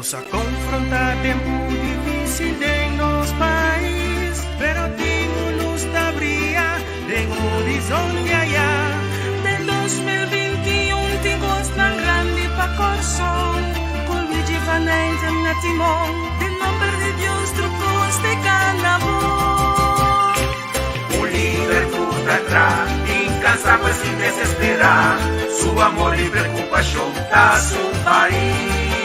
Nos a konfrontá tempu difísil den nos pais, pero tin un lus ta bria den horizon djayá. Den 2021 tin kosnan grandi pa Kòrsou, ku Luigi van Eijden na timon. Den nòmber di Dios tur kos te kana bon. Un lider ku ta tra, inkansabel sin desesperá, su amor i preokupashon ta su pais.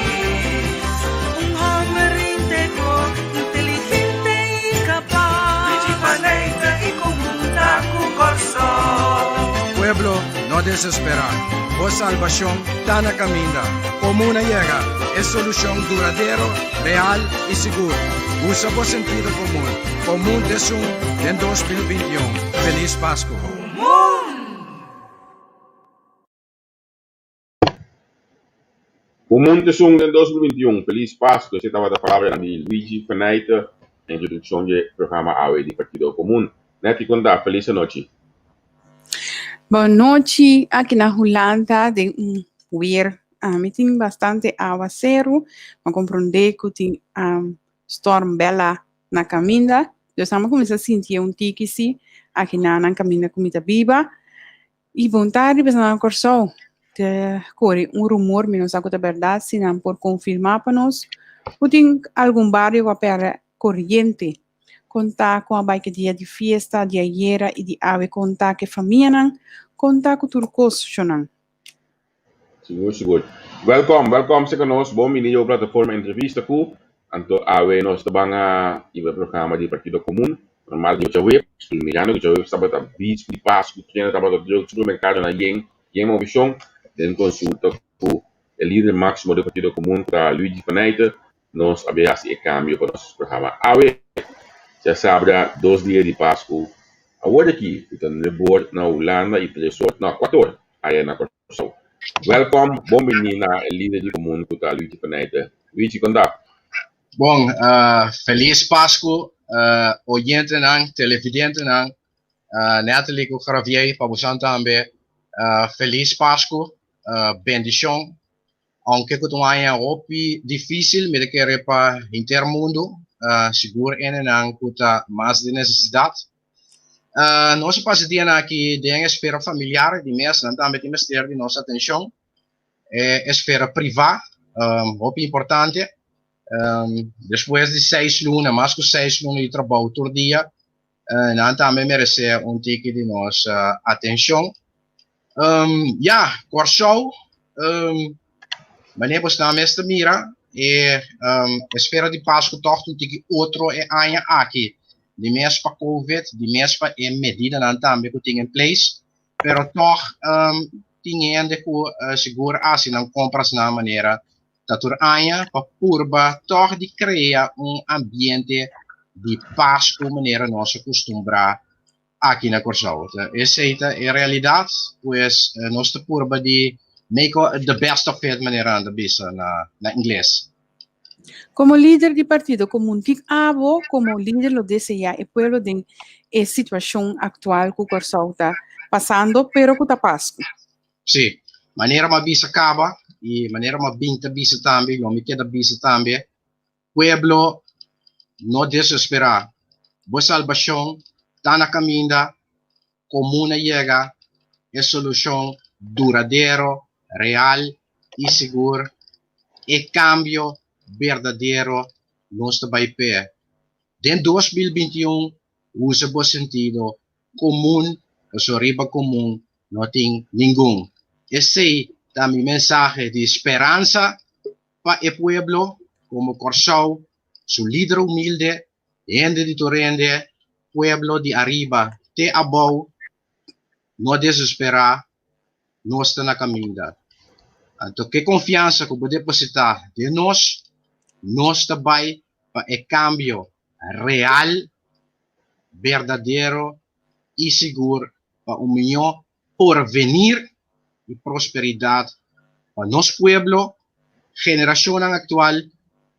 Un hòmber íntegro, inteligente i kapas. Luigi van Eijden i komun ta ku Kòrsou. Pueblo, no desesperá. Bo salbashon ta na kaminda. Komun a yega, e solushon duradero, real i sigur. Usa bo sentido komun. Komun t'esun den 2021. Felis Pasku! Komun t'esun den 2021. Felis Pasku! Esei tabata palabranan di Luigi Faneyte na introdukshon dje programa awe di Partido Komun. Netty konta, felis anochi. Bon nochi, aki na Hulanda den un weer. Mi tin bastante awaseru, mi a komprondé ku tin storm Bella na kaminda. Dus amo kuminsá sinti e un tiki si aki na nan kaminda ku mi ta biba. I bon tardi pasobra na Kòrsou ta kore un rumor, mi no sa ku ta bèrdat, si nan por konfirmá pa nos, ku tin algun bario ku a pèrdè koriente. Konta kon a bai ku e dia di fiesta di ayera i di awe konta ku e famianan, konta ku tur kos shonnan. Sigur sigur. Welkom, welkom seka nos bon bini yo plataforma entrevista ku anto awe nos ta ban a hiba e programa di Partido Komun normal di djaweps i mirando ku djaweps tabata bispu di Pasku tienda tabata druk supermerkadonan yen yen movishon den konsulta ku e lider maksimo di Partido Komun ku ta Luigi Faneyte nos a bin hasi e kambio pa nos programa awe djasabra dos dia di Pasku awor aki ku ta nuebe or na Hulanda i tres or no kuater or aya na Kòrsou. Wèlkòm, bon bini na e lider di komun ku ta Luigi Faneyte. Luigi, kon ta? Bon, felis Pasku oyentenan, televidentenan, Natalie ku Javier, pa bosan tambe felis Pasku, bendishon. Ounke ku ta un aña hopi difísil, mi ta kere pa henter mundu, sigur enenan ku ta mas den nesesidat. Nos a pasa dianan aki den esfera familiar di mes, nan tambe tin mester di nos atencion. E esfera priva, hopi importante. Despues di seis luna, mas cu seis luna di trabou tur dia, nan tambe merece un tiki di nos atencion. Ya, Kòrsou, manera bo sta mes ta mira, e esfera di Pasku tòg ta un tiki otro e aña aki. Di mes pa Covid, di mes pa e medidanan tambe ku tin en place, pero tòg tin hende ku sigur hasi nan komprasnan manera ta tur aña pa purba tòg di krea un ambiente di Pasku manera nos a kustumbrá aki na Kòrsou. Esei ta e realidat, pues nos ta purba di make the best of it manera nan ta bisa na ingles. Komo lider di Partido Komun, kiko abo komo lider lo deseá e pueblo den e situashon aktual ku Kòrsou ta pasando pero ku ta Pasku? Sí, manera mi a bisa kaba i manera mi a bin ta bisa tambe, lo mi keda bisa tambe, Pueblo, no desesperá. Bo salbashon ta na kaminda. Komun a yega e solushon duradero, real i sigur. E kambio berdadero nos ta bai p'e. Den 2021, usa bo sentido komun, pasobra riba komun no tin ningun. Esei ta mi mensahe di speransa pa e pueblo komo Kòrsou su lider humilde, hende di tur hende, pueblo di ariba te abou, no desesperá, nos ta na kaminda. Anto ke konfiansa ku bo depositá den nos, nos ta bai pa e kambio real, berdadero i sigur pa un mihó porvenir i prosperidat pa nos pueblo, generashonnan aktual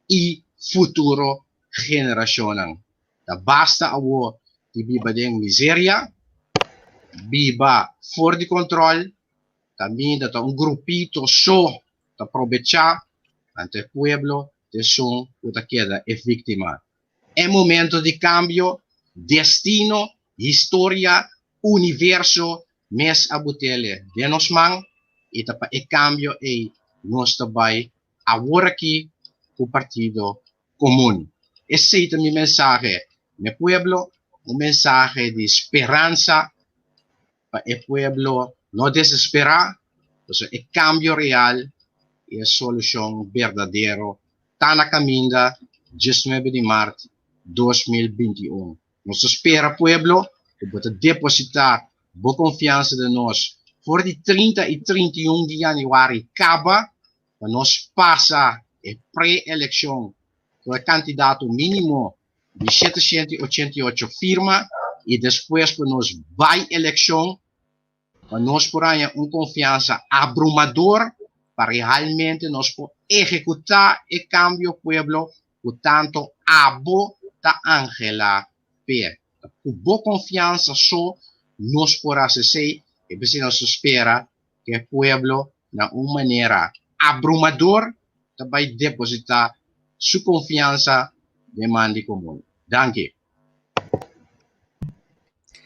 i futuro generashonnan. Ta basta awor di biba den miseria, biba for di kontròl, kaminda ta un grupito so ta probechá, anto e pueblo. ta esun ku ta keda e víktima. E momento di kambio, destino, historia, universo mes a butele den nos man i ta pa e kambio ei nos ta bai aworakí ku Partido Komun. Esei ta mi mensahe n'e pueblo, un mensahe di speransa pa e pueblo no desesperá, pasobra e kambio real i e solushon berdadero ta na kaminda diesnuebe di mart 2021. Nos ta spera pueblo ku bo ta depositá bo konfiansa den nos for di 30 i 31 di yanüari kaba pa nos pasa e pre-elekshon ku e kandidato mínimo di 788 firma i despues pa nos bai elekshon pa nos por haña un konfiansa abrumador pa realmente nos por ehekutá e kambio pueblo ku tanto abo ta anhelá p'e. Ku bo konfiansa so nos por hasi esei i p'esei nos ta spera ku e pueblo na un manera abrumador ta bai depositá su konfiansa den man di komun. Danki.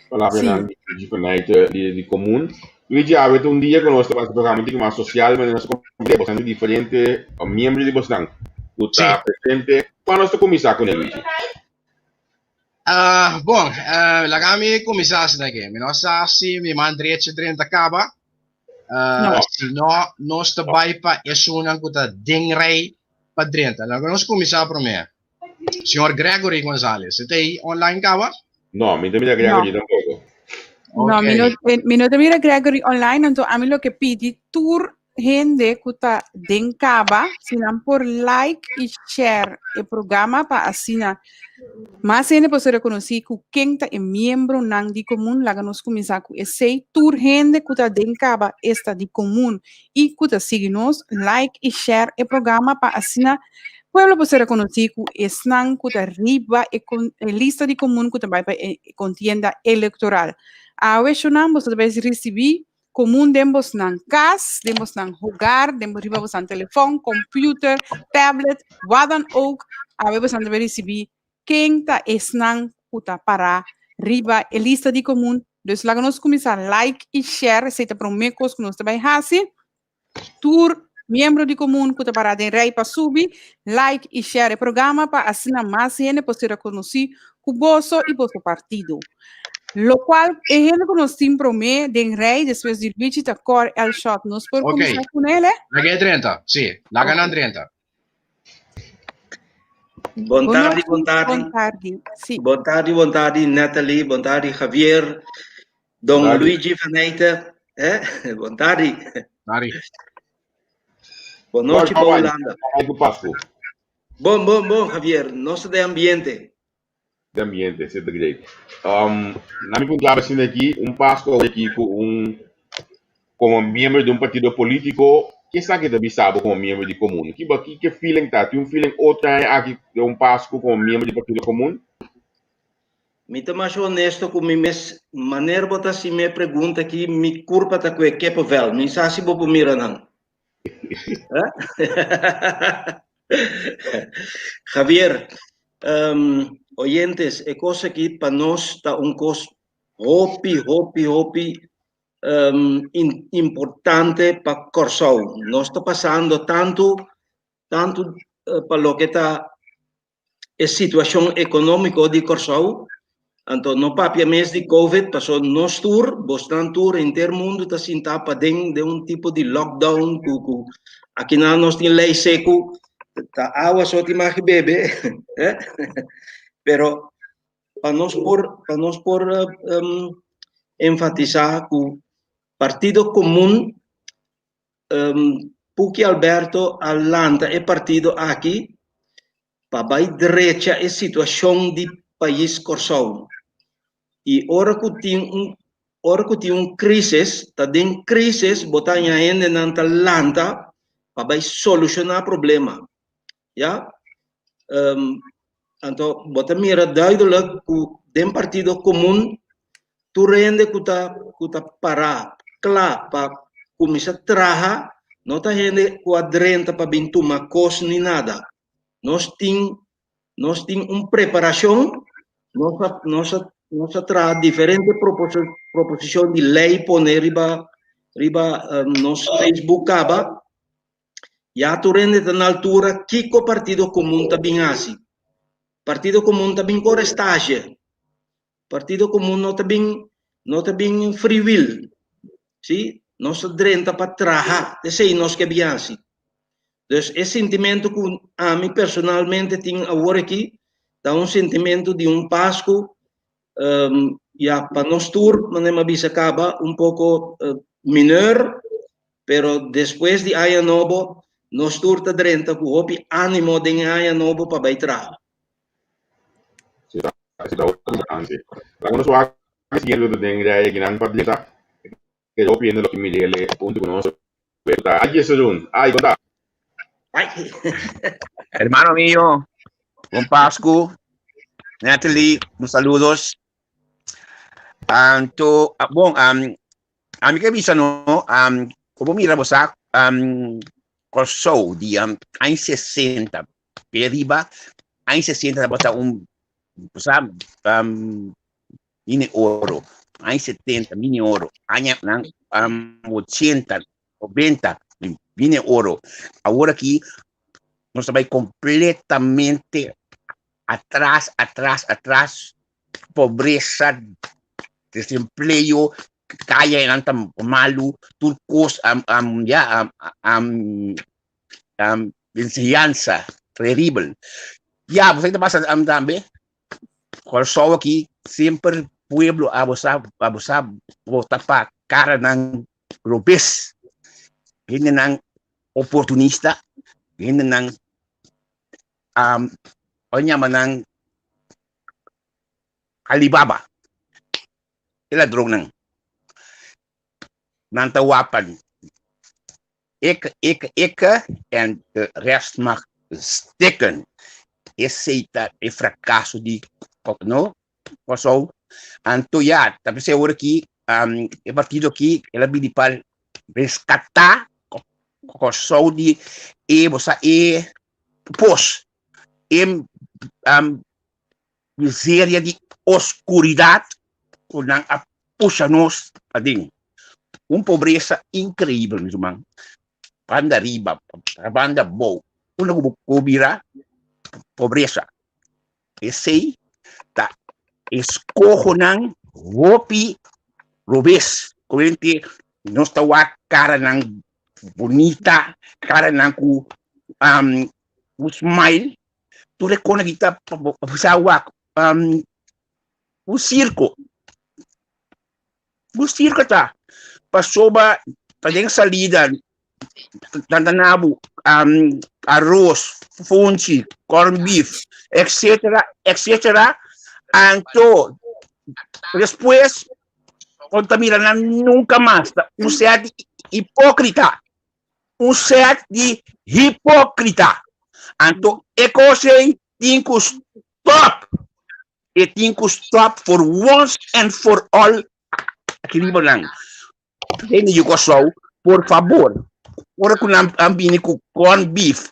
Palabranan di Luigi van Nijten, lider di komun. Luigi, awe ta un dia ku nos ta hasi programa un tiki mas sosial, manera nos ta komprendé bosnan di diferente miembro di bosnan ku ta presente. Kua nos ta kuminsá kuné, Luigi? Bon, laga mi kuminsá asina ke. Mi no sa si mi man drechi drenta kaba. Si no, nos ta bai pa esunnan ku ta den rei pa drenta. Laga nos kuminsá promé. Señor Gregory Gonzalez, e ta ei online kaba? No, mi no ta mira Gregory tampoko. No, mi no, mi no ta mira Gregory online, anto ami lo ke pidi tur hende ku ta den kaba, si nan por like i share e programa pa asina mas hende por ser rekonosí ku ken ta e miembronan di komun. Laga nos kuminsá ku esei. Tur hende ku ta den kaba esta di komun i ku ta sigui nos, like i share e programa pa asina pueblo por ser rekonosí ku esnan ku ta riba e e lista di komun ku ta bai pa e kontienda elektoral. Awe shonnan boso ta bai risibí komun den bosnan kas, den bosnan hogar, den riba bosnan telefòn, computer, tablet, wat dan ook. Awe bosnan ta bai risibí ken ta esnan ku ta pará riba e lista di komun. Dus laga nos kuminsá like i share, esei ta promé kos ku nos ta bai hasi. Tur miembro di komun ku ta pará den rei pa subi, like i share e programa pa asina mas hende por ser rekonosí ku boso i boso partido. Lokual e hende ku nos tin promé den rei despues di Luigi ta Cor Elshot. Nos por kuminsá kuné, le? Laga e drenta, sí, laga nan drenta. Bon tardi, bon tardi. Bon tardi, sí. Bon tardi, bon tardi, Natalie. Bon tardi, Javier. Don Tardi. Luigi van Eijten. Eh? Bon tardi. Tardi. Bon nochi, Bon, pa Hulanda. Ai ku Pasku. Bon, bon, bon, Javier. Nos ta den ambiente. De ambiente, sí, ta great. Na mi puntra asina aki, un Pasku aki ku un komo miembro di un partido polítiko, ke esaki ta bisa bo komo miembro di komun? Ki bo ki ke feeling ta? Tin un feeling otro aña aki den un Pasku komo miembro di partido komun? Mi ta masha honesto ku mi mes, maner bo ta hasi mi e pregunta aki, mi kurpa ta kue kippenvel. Mi sa si bo por mira nan. Javier, oyentes, e kos aki pa nos ta un kos hopi, hopi, hopi importante pa Kòrsou. Nos ta pasando tantu, tantu pa loke ta e situashon ekonómiko di Kòrsou, anto no papia mes di Covid, paso nos tur, bosnan tur, henter mundu ta sintá paden den un tipo di lockdown ku ku akinan nos tin lei seku, ta awa so tin mag bebe, eh? Pero pa nos por pa nos por enfatisá ku Partido Komun Puki Alberto a lanta e partido aki pa bai drecha e situashon di pais Kòrsou. I ora ku tin un ora ku tin un krisis, ta den krisis bo ta haña hendenan ta lanta pa bai solushoná problema. Ya. Anto bo ta mira duidelijk ku den Partido Komun tur hende ku ta ku ta pará kla pa kuminsá traha no ta hende ku a drenta pa bin tuma kos ni nada. Nos tin nos tin un preparashon, nos a nos a nos a traha diferente proposishon di lei pone riba riba nos Facebook kaba. Ya tur hende ta na altura kiko Partido Komun ta bin hasi. Partido Komun ta bin kore stage. Partido Komun no ta bin no ta bin free will. Si, nos ta drenta pa traha, esei nos ke bin hasi. Dus e sintimentu ku ami personalmente tin awor aki ta un sintimentu di un Pasku ya pa nos tur, manera mi a bisa kaba, un poko minor, pero despues di aña nobo nos tur ta drenta ku hopi animo den e aña nobo pa bai traha. Sí, ta importante. Laga nos wak e siguiente ku ta den rei akinan pa bisa ke hopi hende lo ke mir'é huntu ku nos. Ay, Jesurun, ay, kon ta? Ay. Hermano mío, bon Pascu, Natalie, un saludos. Anto, ah, bon, um, ami ke bisa no, um, como mira bo sa, um, Kòrsou di um, aña 60 pe riba, aña 60 tabata un, bo sa, um, mini oro, aña 70 mini oro, aña nan um, 80, 90 mini oro. Awor aki nos ta bai completamente atras, atras, atras, pobresa, desempleo, kaya nan ta malu, tur kos, um, um, ya, um, um, um, enseñanza, terrible. Ya, bo sa ta pasa um, tambe? Kòrsou aki semper pueblo a bosa a bosa vota pa karanan robes, hendenan oportunista, hendenan um, o yama nan Alibaba, e ladronnan. Nan ta wapan ik, ik, ik en de rest mag stikken. Esei ta e fracaso di no Kòrsou. Anto ya, ta p'esei awor aki um, e partido aki el a bini pa rescatá Kòrsou di e bo sa e pos, e um, miseria di oscuridad cu nan a pusha nos aden. Un pobresa increibel, mi ruman. Banda riba, banda abou, unda cu bo por bira pobresa. Esey ta escohonan hopi robes. Comente nos ta wak caranan bunita, caranan cu um, un smile, Tur e kona ki ta sa wak um, un sirko. Un sirko ta. Pasobra ta den salida tanta nabu um, arroz, funchi, corn beef, etc. etc. Anto despues kon ta mira nan nunca mas. Ta un set di hipócrita. Un set di hipócrita. Anto e kos ei tin ku stop. E tin ku stop for once and for all aki riba nan. Hende di Kòrsou, por fabor, ora ku nan a bini ku corn beef,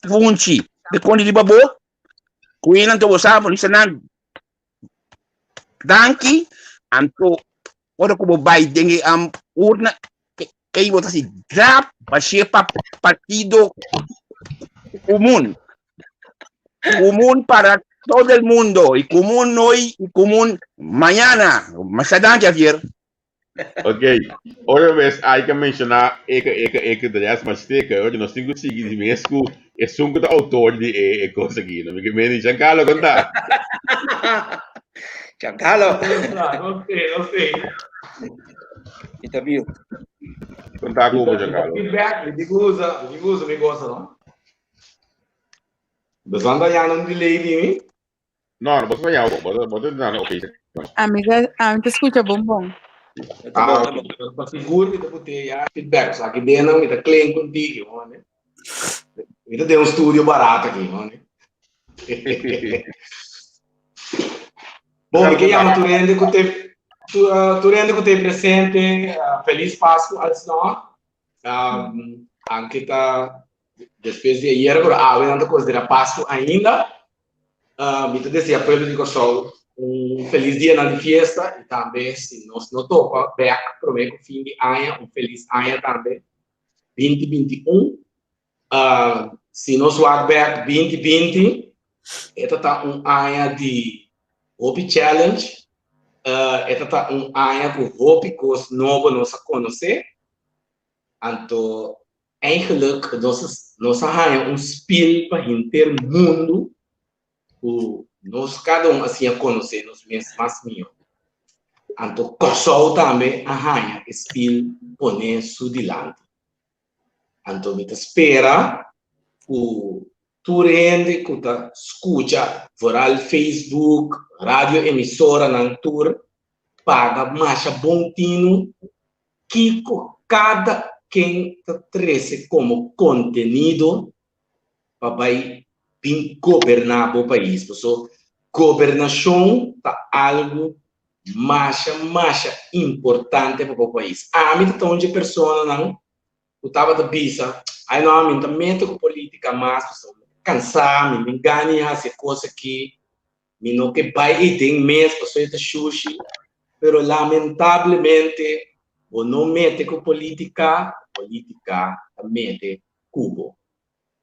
funchi, de koni riba bo, ku e nan ta bo sa, bo bisa nan danki, anto ora ku bo bai den e urna, ei bo ta si drap bashe pa partido komun. Komun para todo el mundo y komun hoy y komun mañana. Masha danki, Javier. Ok, ora bes hay que menciona eke eke eke de rest mas teke, oye nos tin ku sigui di mes ku esun ku ta autor di e e kos aki, no mi ke meni Giancarlo kon ta? Giancarlo. No sé, no sé. Mi ta biu. Kon ta ku bo Giancarlo? Feedback, mi tin ku usa, mi tin ku usa mi gosa no. Besan ta yana un delay di mi. No, no, bo ta yaña bo, bo ta dando ok. Ami ta, ami ta skucha bon bon. Ah, ok. Pero pa sigur mi ta put'é ya feedback. So aki den nan mi ta klink un tiki, hone. Mi ta den un studio barato aki, hone. Bon, mi ke yama tur hende ku te tur hende ku te presente, uh, Feliz Pasku alsnog. Um, anke ta. Despues di ayera, pero awe nan ta konsiderá Pasku ainda. Mi ta desea pueblo di Kòrsou un felis dianan di fiesta i tambe si nos no topa bèk promé ku fin di aña, un felis aña tambe 2021. Si nos wak bèk 2020, e ta ta un aña di hopi challenge, e ta ta un aña ku hopi kos nobo nos a konosé, anto Eigenlijk nos nos a haña un spiel pa henter mundu ku nos kada un a siña konosé nos mes mas mihó. Anto Kòrsou tambe a haña e spiel poné su dilanti. Anto mi ta spera ku tur hende ku ta skucha vooral Facebook, radio emisoranan tur paga masha bon tinu Kiko kada ken ta trese komo kontenido pa bai bin goberná bo pais? Paso gobernashon ta algu masha masha importante pa bo pais. Ami ta ta un dje personanan ku tabata bisa, Ai no, mi no ta mete ku politika mas pasobra mi ta kansá, mi no tin gana di hasi e kos aki. Mi no ke bai ei den mes pasobra e ta shushi, pero lamentablemente bo no mete ku politica, politica ta mete ku bo.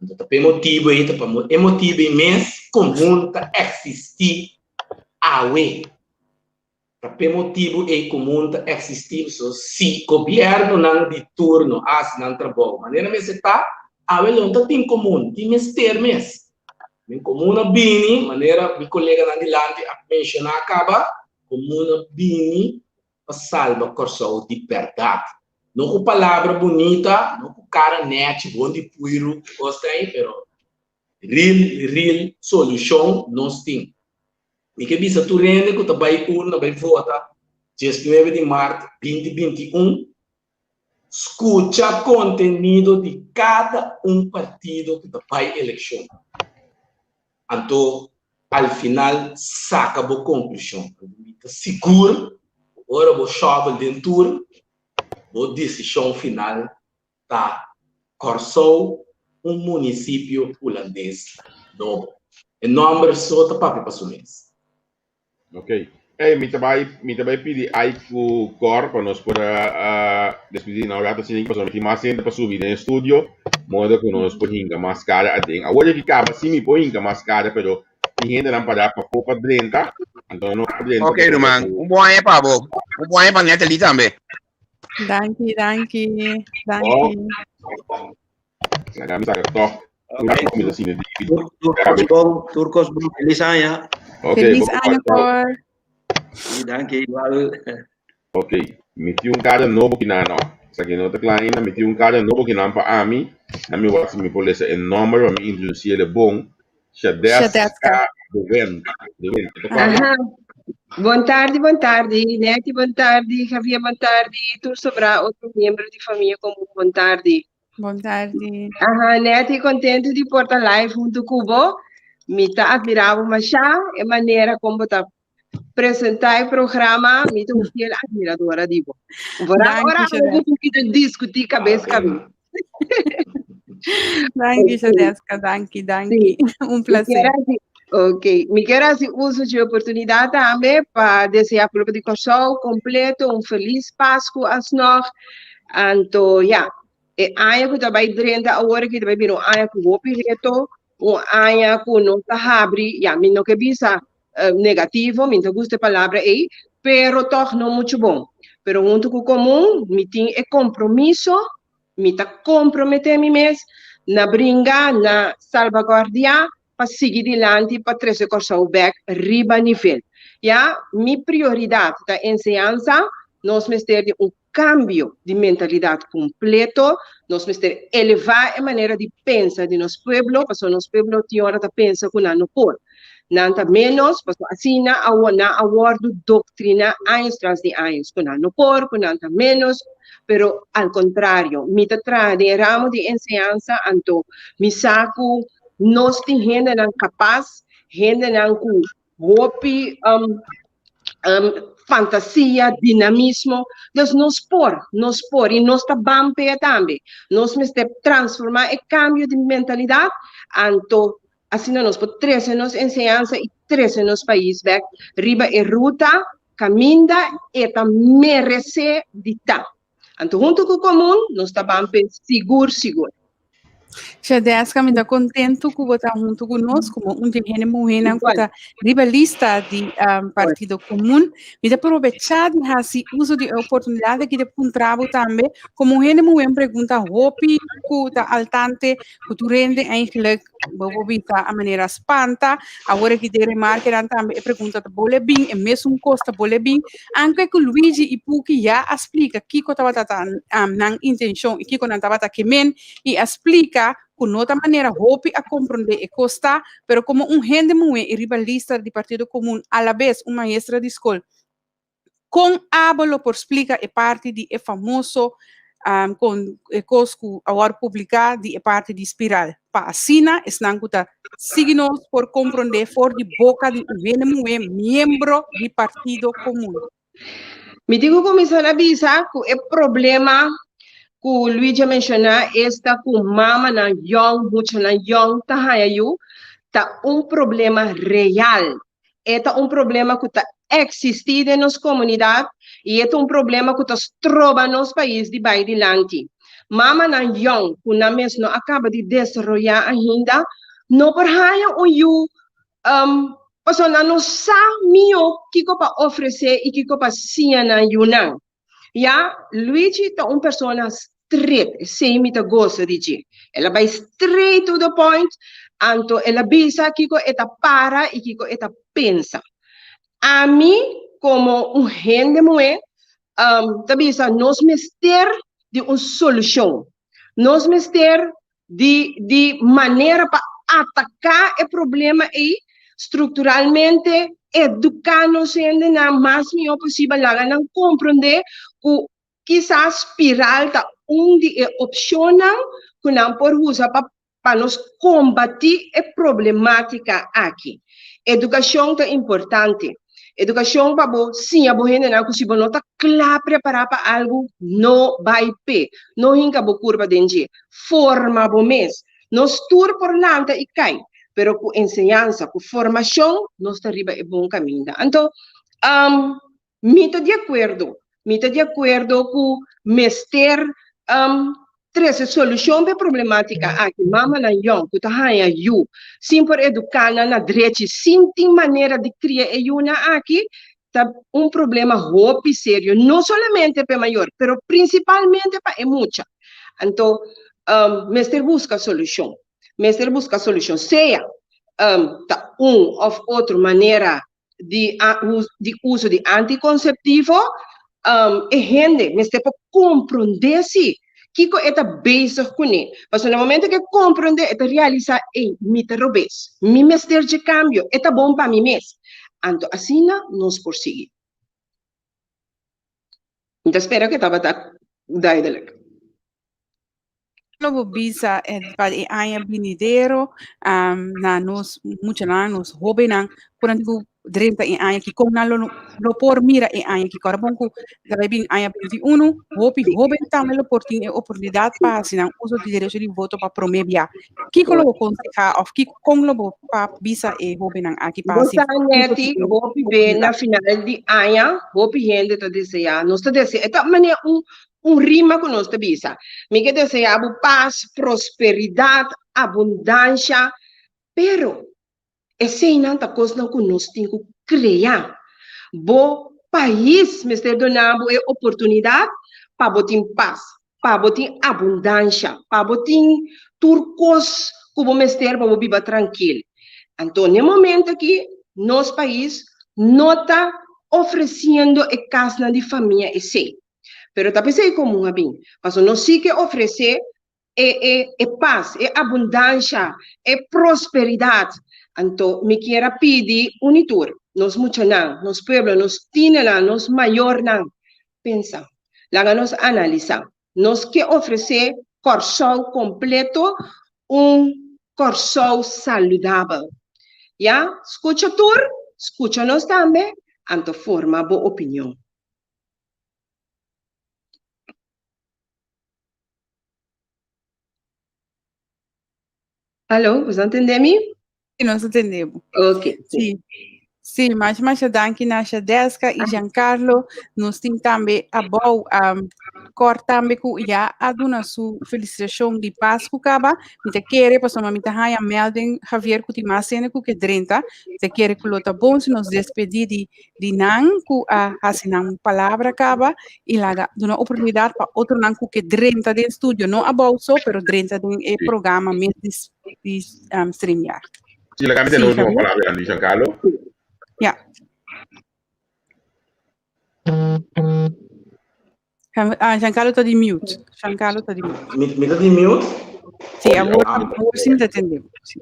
Anto ta pa e motibu ei, ta pa e motibu ei mes komun ta eksistí awe. Ta p'e motibu ei komun ta eksistí pasobra si gobièrnunan di turno hasi nan trabou manera mester ta, awe lo no ta tin komun, tin mester mes. Men komun a bini, manera mi koleganan dilanti a menshoná kaba, komun a bini pa salba Kòrsou di bèrdat. No ku palabra bunita, no ku kara nèchi, bon di puiru, kos ta ei, pero real, real solushon nos tin. Mi ke bisa tur hende ku ta bai urna bai vota diesnuebe di mart 2021, skucha kontenido di kada un partido ku ta bai elekshon. Anto al final saka bo konklushon. Mi ta sigur ku ora bo shòbel den tur, bo desishon final ta Kòrsou un munisipio hulandes nobo. E nòmber so ta papia pa su mes. Ok. Ey, mi ta bai, mi ta bai pidi Ike ku Cor pa nos por a despedí na un rato asina, pasobra mi tin mas hende pa subi den e studio, modo ku nos por hinka mas kara aden. Awor aki kaba sí mi por hinka mas kara, pero tin hendenan pará pafó pa drenta, anto nan no por drenta Ok, ruman. Un bon aña pa bo. Un bon aña pa Natalie tambe. Danki, danki, danki. Laga mi saka toch. Ok. Tur kos bon, tur kos bon. Feliz aña. Ok, Feliz bon, aña, ciao. Cor. Sí, danki, igual. Ok, mi tin un kada nobo kinan no. Esaki no ta kla ainda, mi tin un kada nobo kinan pa ami. Na mi wak si mi por lesa e nomber pa mi introduci el e bon. Shadeska. Shadeska de Wend. De Wend. E ta kla? Aha. Bon tardi, bon tardi. Netty, bon tardi. Javier, bon tardi. Tur sobrá otro miembro di famia komun, bon tardi. Bon tardi. Aha, Netty, kontentu di por ta live huntu ku bo. Mi ta admirá bo mashá, e manera kon bo ta presentá e programa, mi ta un fiel admiradora di bo. Vooral Danki, ora Shadeska. bo ku kita diskutí kabes kabes. Danki, Ok. Shadeska, danki, danki. Sí. Un Mi kier placer. hasi, ok, mi kier hasi uso dje oportunidat tambe pa deseá pueblo di Kòrsou kompleto un felis Pasku asnòg. Anto ya, e aña ku ta bai drenta awor aki ta bai bira un aña ku hopi reto, un aña ku no ta habri, ya, mi no ke bisa negativo, mi no ta gusta e palabra ei, pero tòg no muchu bon. Pero huntu ku komun mi tin e kompromiso, mi ta komprometé mi mes na bringa, na salbaguardiá pa sigui dilanti pa trese Kòrsou bèk riba nivel. Ya, mi prioridat ta enseñansa, nos mester di un kambio di mentalidat kompleto, nos mester elevá e manera di pensa di nos pueblo, pasobra nos pueblo tin ora ta pensa ku nan no por. Nan ta ménos, pasobra asina a nan a wòrdu doktriná años tras di años, ku nan no por, ku nan ta ménos, pero al kontrario, mi ta traha den e ramo di enseñansa, anto mi sa ku nos tin hendenan kapas, hendenan ku hopi. Fantasia, dinamismo. Dus nos por, nos por i nos ta ban p'e tambe. Nos mester transformá e kambio di mentalidat, anto asina nos por trese nos enseñansa i trese nos pais bèk riba e ruta kaminda e ta meresé di ta. Anto huntu ku Komun nos ta ban p'e sigur sigur. Shadeska, mi ta kontentu ku bo ta huntu ku nos komo un di hende muhénan ku ta riba lista di um, Partido Komun. Mi ta probechá di hasi uso di e oportunidat aki di puntra bo tambe komo un hende muhé un pregunta hopi ku ta altante ku tur hende eigenlijk bo por bisa a manera spanta. Awor aki den remarkenan tambe e pregunta ta bole bin, e mesun kos ta bole bin. Anke ku Luigi i Puki ya a splika kiko tabata ta nan intenshon i kiko nan tabata ke men i a splika ku no ta manera hopi a komprondé e kos ta, pero komo un hende muhé i riba lista di Partido Komun alabes un maestra di skol, kon abo lo por splika e parti di e famoso kon e kos ku a wòrdu publiká di e parti di spiral? Pa asina esnan ku ta sigui nos por komprondé for di boka di un hende muhé miembro di Partido Komun. Mi tin ku kuminsá na bisa ku e problema ku Luigi a menshoná esta ku mamanan yòn, muchanan yòn ta haña yu, ta un problema real. E ta un problema ku ta eksistí den nos komunidat i e ta un problema ku ta stroba nos pais di bai dilanti. Mamanan yòn ku nan mes no a kaba di desaroyá ainda no por haña un yu pasobra nan no sa mihó kiko pa ofresé i kiko pa siña nan yunan. Ya, Luigi ta un persona straight, esei mi ta gosa di dje. El a bai straight to the point, anto el a bisa kiko e ta para i kiko e ta pensa. Ami komo un hende muhé ta bisa nos mester di un solushon. Nos mester di di manera pa ataká e problema ei strukturalmente, eduká nos hendenan mas mihó posibel, laga nan komprondé ku kisas spiral ta un di e opshonnan ku nan por usa pa pa nos kombatí e problemátika aki. Edukashon ta importante. Edukashon pa bo siña bo hendenan ku si bo no ta kla prepará pa algu, no bai p'e. No hinka bo kurpa den dje. Forma bo mes. Nos tur por lanta i kai, pero ku enseñansa, ku formashon, nos ta riba e bon kaminda. Anto, Mi ta di akuerdo. Mi ta di akuerdo ku mester trese solushon pa e problematika aki. Mamanan yòn ku ta haña yu sin por eduká nan na drechi, sin tin manera di kria e yunan aki, ta un problema hopi serio, no solamente pa e mayor, pero prinsipalmente pa e mucha. Anto mester buska solushon. Mester buska solushon, sea ta un òf otro manera di di uso di antikonseptivo, e hende mester por komprondé si kiko e ta bezig kuné. Pasobra na momento ku e komprondé e ta realisá, ey, mi ta robes, mi mester dje kambio, e ta bon pa mi mes. Anto asina nos por sigui. Mi ta spera ku e tabata duidelijk. Lo bo bisa pa e aña binidero na nos muchanan, nos hóbennan ku nan tin ku drenta e aña aki, kon nan lo lo por mira e aña aki? Kòrda bon ku ta bai bin aña 21, hopi hóben tambe lo por tin e oportunidat pa hasi nan uso di derecho di voto pa promé bia. Kiko lo bo konsehá òf kiko kon lo bo pa bisa e hóbennan aki pa Bo hasi sa uso Netty, di e hopi be na oportunidat? final di aña, hopi hende ta deseá, nos ta deseá, e ta manera un Un rima ku nos ta bisa. Mi ke deseá bo pas, prosperidat, abundansha, pero eseinan ta kosnan ku nos tin ku krea. Bo pais mester duna bo e oportunidat pa bo tin pas, pa bo tin abundansha, pa bo tin tur kos ku bo mester pa bo biba trankil. Anto n'e momento aki nos pais no ta ofresiendo e kasnan di famia esei. Pero ta p'esei komun a bin, pasobra nos sí ke ofresé e e e pas, e abundansha, e prosperidat. Anto mi kier a pidi un i tur, nos muchanan, nos pueblo, nos tienernan, nos mayornan, pensa, laga nos analisá. Nos ke ofresé Kòrsou kompleto un Kòrsou saludabel. Ya, skucha tur, skucha nos tambe. anto forma bo opinion. Alo, boso a tende mi? Sí, nos a tende bo. Ok. Sí. Sí, masha masha danki na Shadeska i Giancarlo. Nos tin tambe abou um, Cor tambe ku ya a duna su felicitacion di Pascu kaba. Mi ta kere pasobra mi ta haña melding Javier ku tin mas hende ku ke drenta. Mi ta kere ku lo ta bon si nos despedí di di nan ku a hasi nan palabra kaba i laga duna oportunidat pa otronan ku ke drenta den studio, no abou so, pero drenta den e programa mes di, di um, StreamYard. Sí, laga mi Sí, tene último Javier. palabra di Giancarlo. Ja. Ah, Giancarlo ta di mute. Giancarlo ta di mute. Mi, mi ta di mute? Sí, awor, awor sí mi ta tende. Sí.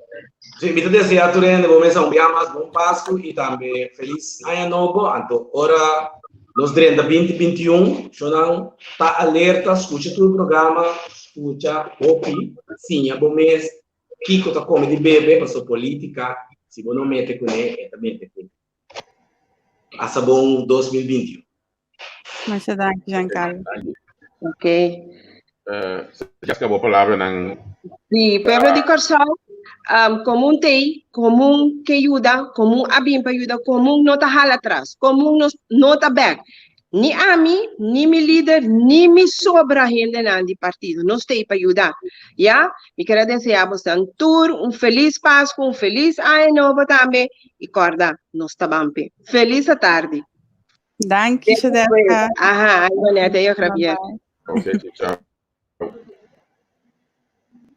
Sí, mi ta desea tur hende bo mesa un bia mas bon Pasku i tambe felis aña nobo. Anto ora nos drenta 2021, shonan ta alerta, skucha tur programa, skucha hopi, siña bo mes kiko ta kome di bebe, paso politika, si bo no mete kuné, e ta mete ku. Pasa bon 2021. Masha danki, Giancarlo. Ok. Uh, Jessica, bo palabranan. Sí, pueblo di Kòrsou, um, komun tei, komun ke yuda, komun a bin pa yuda, komun no ta hala atras, komun no, no ta bek. Ni ami, ni mi lider, ni mi sobra hendenan di partido. Nos tei pa yuda. Ya? Mi ker a desea bosnan tur un felis Pasku, un felis Aña Nobo tambe. I kòrda, nos ta ban p'e. Felis atardi. Danki, Shadeska. Aha, ay Bonete, yo Javier. Ok, ciao.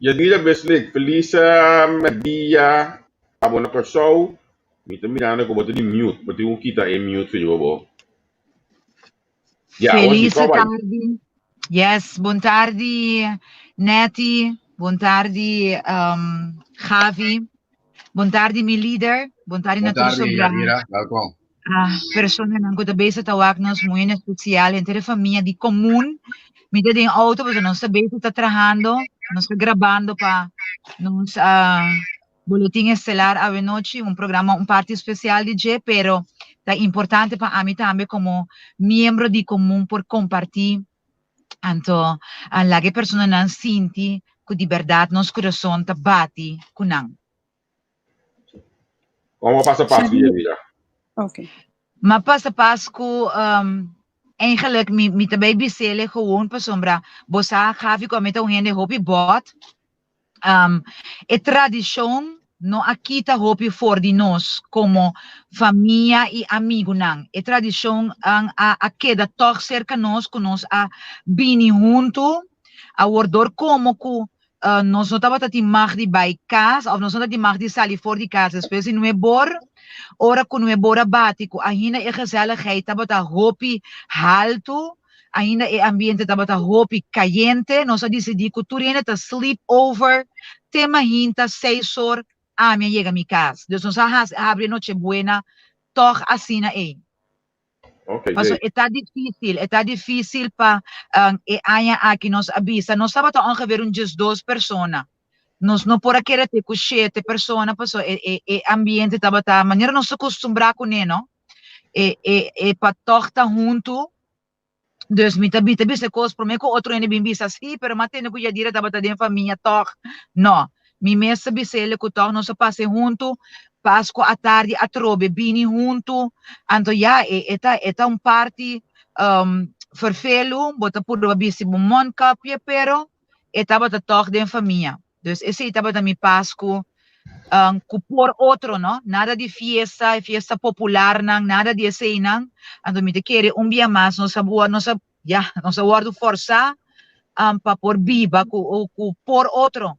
Yadira Beslik, feliz uh, dia abo na Kòrsou. Mi ta mirando ku bo ta di mute. Bo tin ku kita e mute for bo. Ja, awor si Feliz kòbai. tardi. Yes, bon tardi Netty, bon tardi um, Javi, bon tardi mi lider, bon tardi Bon na tur tardi, sobrá. Yadira. Welkom. Ah, personanan ku ta bezig ta wak nos muy en especial, henter e famia di komun. Mi ta den auto, pasobra nos ta bezig ta trahando, nos ta grabando pa nos ah, boletin estelar awe nochi, un programa, un parti especial di dje, pero ta importante pa ami tambe komo miembro di komun por kompartí anto ah, laga e personanan sinti ku di bèrdat nos kurason ta bati ku nan. Kon bo pasa Pasku, Yadira? Ok. Ma pasa Pasku, um, eigenlijk mi, mi ta bay bisele gewoon pasobra bo sa Gavi ku ami ta un hende hopi bot. Um, e tradishon no a kita hopi for di nos komo famia i amigunan. E tradishon an a, a keda tòg serka nos ku nos a bini huntu. Awor dor komo ku uh, nos no tabata tin mag di bai kas of nos no tabatin mag di sali for di kas despues di nuebor, ora ku nuebor a bati ku ainda e gezelligheid tabata hopi haltu, ainda e ambiente tabata hopi kayente, nos a disidí ku tur hende ta sleep over te mahinta seis or ami a yega mi kas. Dus nos a hasi habri e noche buena tòg asina ei. Ok, Paso great. e ta difícil, e ta difícil pa um, e aña aki nos a bisa. Nos tabata ongeveer un 12 persona. Nos no por a kere te ku shete persona, paso e, e, e ambiente tabata manera nos ta acostumbrá kuné, no? E, e, e pa tòg ta huntu. Dus mi ta bi ta bisa e kos promé ku otro hende bin bisa, sí, pero m'a tende ku Yadira tabata den famia tòg. No. Mi mes ta bis'el ku tòg nos a pasa huntu, Pasku atardi atrobe bini huntu, anto ya e e ta e ta un parti um ferfelu, bo ta purba bisti bo mondkapje, pero e tabata tòg den famia. Dus esei tabata mi Pasku um ku por otro no, nada di fiesta, e fiesta popularnan, nada di eseinan, anto mi ta kere un bia mas nos a nos a ya nos a wòrdu fòrsá um pa por biba ku ku por otro,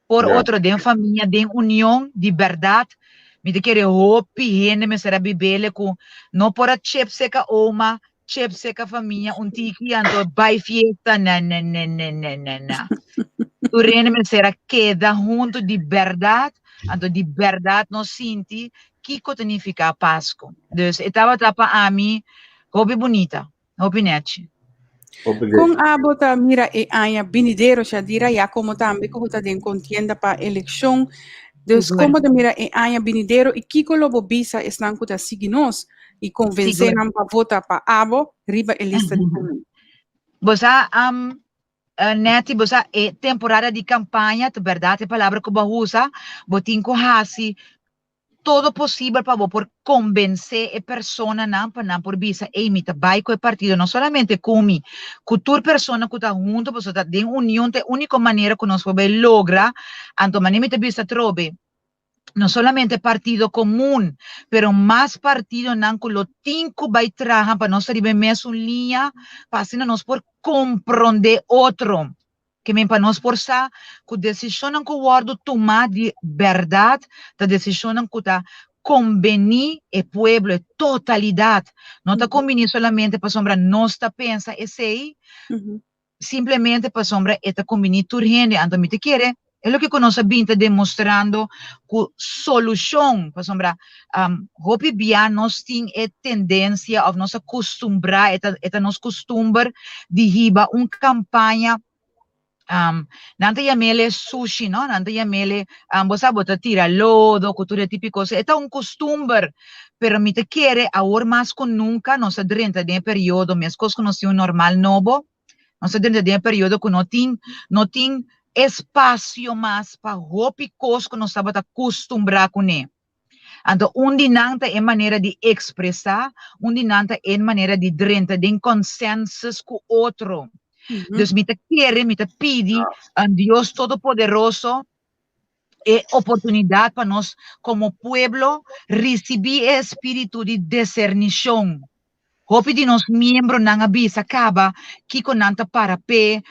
por Ja. otro den famia, den union di bèrdat. Mi ta kere hopi hende mester a bibele ku no por a chep seka oma, chep seka famia un tiki anto bai fiesta, ne ne ne ne ne ne ne. Tur hende mester a keda huntu di bèrdat, anto di bèrdat nos sinti kiko ta nifiká Pasku. Dus e tabata pa ami hopi bunita. Hopi nechi. Kon abo ta mira e aña binidero, Shadira, ya komo tambe ku bo ta den kontienda pa elekshon? Dus kon bo ta mira e aña binidero i kiko lo bo bisa esnan ku ta sigui nos i konvensé nan pa vota pa abo riba e lista di komun? Bo sa, Netty, bo sa e temporada di kampaña, ta bèrdat e palabra ku bo a usa, bo tin ku hasi todo posibel pa bo por konbensé e personanan pa nan por bisa, ey, mi ta bai ku e partido, no solamente ku mi, ku tur persona ku ta huntu, pasobra ta den union ta e úniko manera ku nos por bai logra. Anto manera mi ta bisa atrobe, no solamente Partido Komun, pero mas partidonan ku lo tin ku bai traha pa nos ta riba e mesun liña, pa asina nos por komprondé otro. Ke men pa nos por sa ku desishonnan ku wòrdu tumá di bèrdat ta desishonnan ku ta kombení e pueblo, e totalidat. No ta kombiní solamente pasobra nos ta pensa esei, simplemente pasobra e ta kombiní tur hende. Anto mi ta kere e loke ku nos a bin ta demostrando ku solushon, pasobra hopi bia nos tin e tendensia òf nos a kustumbrá, e ta e ta nos kustumber di hiba un kampaña, nan ta yam'el sushi no, nan ta yam'el bo sa bo ta tira lodo ku tur e tipo di kos, e ta un kustumber, pero mi ta kere awor mas ku nunka nos a drenta den e periodo meskos ku nos tin un normal nobo, Nos ta drenta den e periodo ku no tin, no tin espasio mas pa hopi kos ku nos tabata kustumbrá kuné. Anto un di nan ta e manera di ekspresá, un di nan ta e manera di drenta den konsensus ku otro. Dus mi ta kere, mi ta pidi Dios Todopoderoso e oportunidat pa nos komo pueblo risibí e espíritu di disernishon. Hopi di nos miembronan a bisa kaba kiko nan ta para p'e.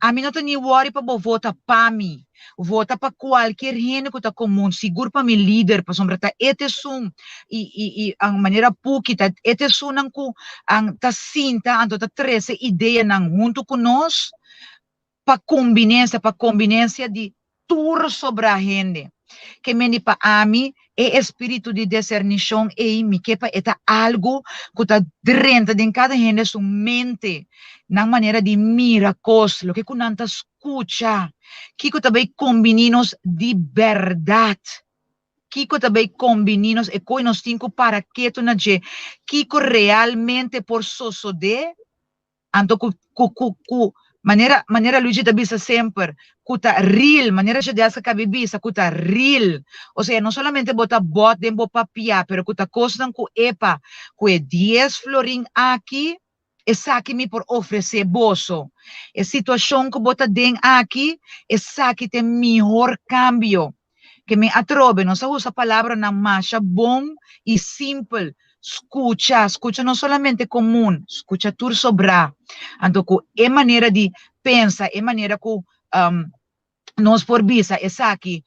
Ami no ta ni wòri pa bo vota pa mi. Vota pa kualkier hende ku ta komun, sigur pa mi lider, pasobra ta e ta esun i i i manera Puki ta e ta esunnan ku ta sinta anto ta trese ideanan huntu ku nos pa kumbinensia, pa kombinensia di tur sobrá hende. Ke mende pa ami, e espíritu di desernishon ei mi ke pa e ta algu ku ta drenta den kada hende su mente, nan manera di mira kos, loke ku nan ta skucha, kiko ta bai kombiní nos di bèrdat, kiko ta bai kombiní nos, e koi nos tin ku para ketu na dje, kiko realmente por sosodé. Anto ku ku ku ku manera manera Luigi ta bisa semper ku ta real, manera Jadeska kabi bisa ku ta real. Osea no solamente bo ta bòt den bo papia pero ku ta kosnan ku epa ku e dies florin aki esaki mi por ofresé boso. E situashon ku bo ta den aki esaki ta e mihor kambio. Ke mi atrobe, nos a usa palabranan masha bon i simpel. Skucha, skucha no solamente komun, skucha tur sobrá. Anto ku e manera di pensa, e manera ku nos por bisa esaki,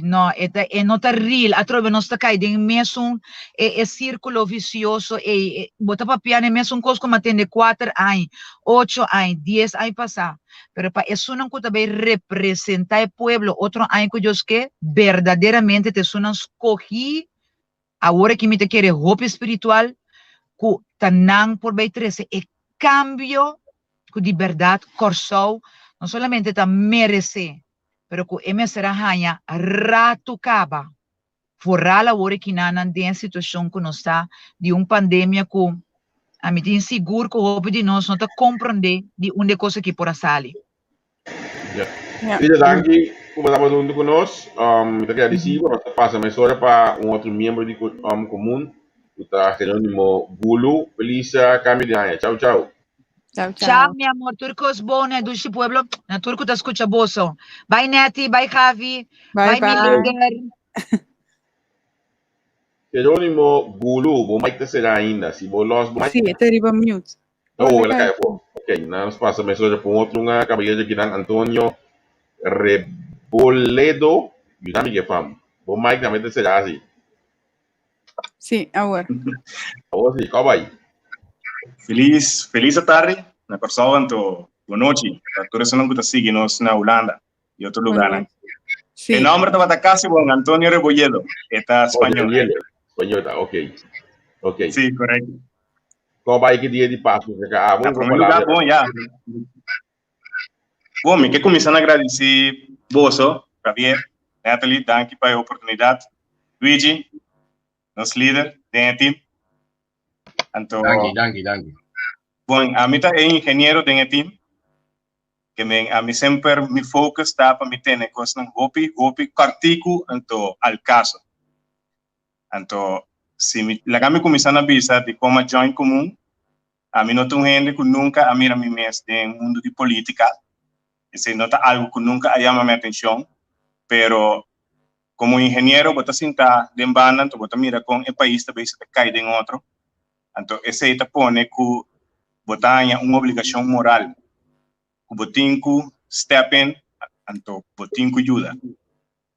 no, e ta, e no ta real. Atrobe nos ta kai den e mesun e e sirkulo visioso ei. Bo ta papia na e mesun kos ku mi a tende kuater aña, ocho aña, dies aña pasá. Pero pa esunnan ku ta bai representá e pueblo otro aña ku Dios ke, berdaderamente ta esunnan skohí, awor aki mi ta kere hopi spiritual, ku ta nan por bai trese e kambio ku di bèrdat Kòrsou no solamente ta meresé, pero ku e mester a haña ratu kaba. Vooral awor e kinanan den e situacion cu nos ta di un pandemia cu ami tin sigur cu hopi di nos no ta comprende di unda e cos aki por a sali. Ja. Rita, danki cu bo tabata hunto cu nos. Um, mi ta gradeci bo. Nos ta pasa mesora pa un otro miembro di um, comun, cu ta Geronimo Gulu. Feliz cambio di aña. Ciao, ciao. Ciao, ciao. Ciao, mi amor. Tur cos bon na dushi pueblo. Na tur cu ta scucha boso. Bye, Netty. Bye, Javi. Bye, Bye, mi bye. lider. Jerónimo Gulu, bo mic ta será ainda. Si bo los bo mic. Sí, e ta riba mute. Oh, el a kai afó. Ok, nos pasa mesora pa un otro un caballero akinan, Antonio Reboledo. Yuda mi ke fam. Bo mic tambe ta será asi. Sí, awor. Awor sí, kòp bai. Felis, felis atardi na Kòrsou anto bon nochi pa tur esunnan ku ta sigui nos na Hulanda i otro lugarnan. Sí. E nomber tabata kasi bon, Antonio Rebolledo. E ta Oh, spañol. Rebolledo. Spañol ta, ok. Ok. Sí, korekto. Kòp bai ki dia di Pasku ke ka abo Na un primer lugar, palabra. bon, ya. Bon, mi ke kuminsá na gradisí boso, Javier. Natalie, danki pa e oportunidat. Luigi, nos lider den e team. Anto, Danki, danki, danki. Bon, ami ta e ingeniero den e team. Ke men ami semper mi focus ta pa mi tene kosnan hopi, hopi kòrtiku anto al kaso. Anto, si mi laga mi kuminsá na bisa di kon a join Komun, ami no ta un hende ku nunka a mira mi mes den mundu di polítika. Esei no ta algu ku nunka a yama mi atenshon, pero komo ingeniero bo ta sinta den banda anto bo ta mira kon e pais ta bisa ta kai den otro. Anto esei ta pone ku bo ta haña un obligashon moral ku bo tin ku step in anto bo tin ku yuda.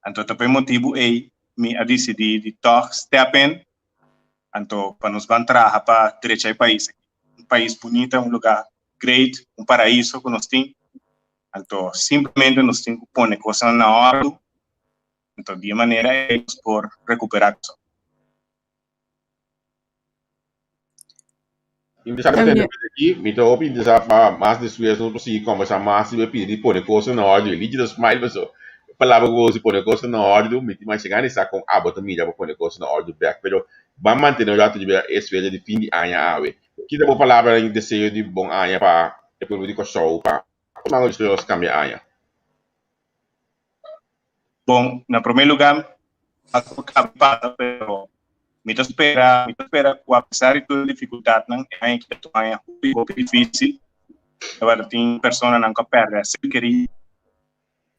Anto ta pa e motibu ei mi a disidí di tòg step in anto pa nos ban traha pa drecha e pais aki. Un pais bunita, un lugá great, un paraiso ku nos tin. Anto simplemente nos tin ku pone kosnan na òrdu, anto di e manera ei nos por rekuperá kosnan. Interesante pa tende aki. Mi ta hopi interesá pa mas despues nos por sigui kombersá mas riba e pidi di pone kosnan na òrdu. Lichi ta smile paso e palabra ku bo usa pone kosnan na òrdu mi tin masha gana di sa kon abo ta mira pa pone kosnan na òrdu bèk. Pero ban mantené un ratu riba e suerte di fin di aña awe. Ki ta bo palabranan i deseo di bon aña pa e pueblo di Kòrsou pa Mano di nos kambia aña? Bon, na promé lugá, Pasku kaba di pasa, pero mi ta spera, mi ta spera ku apesar di tur e difikultatnan, e aña aki ta un aña hopi, hopi difísil. Tabata tin personanan ku a pèrdè ser kerí.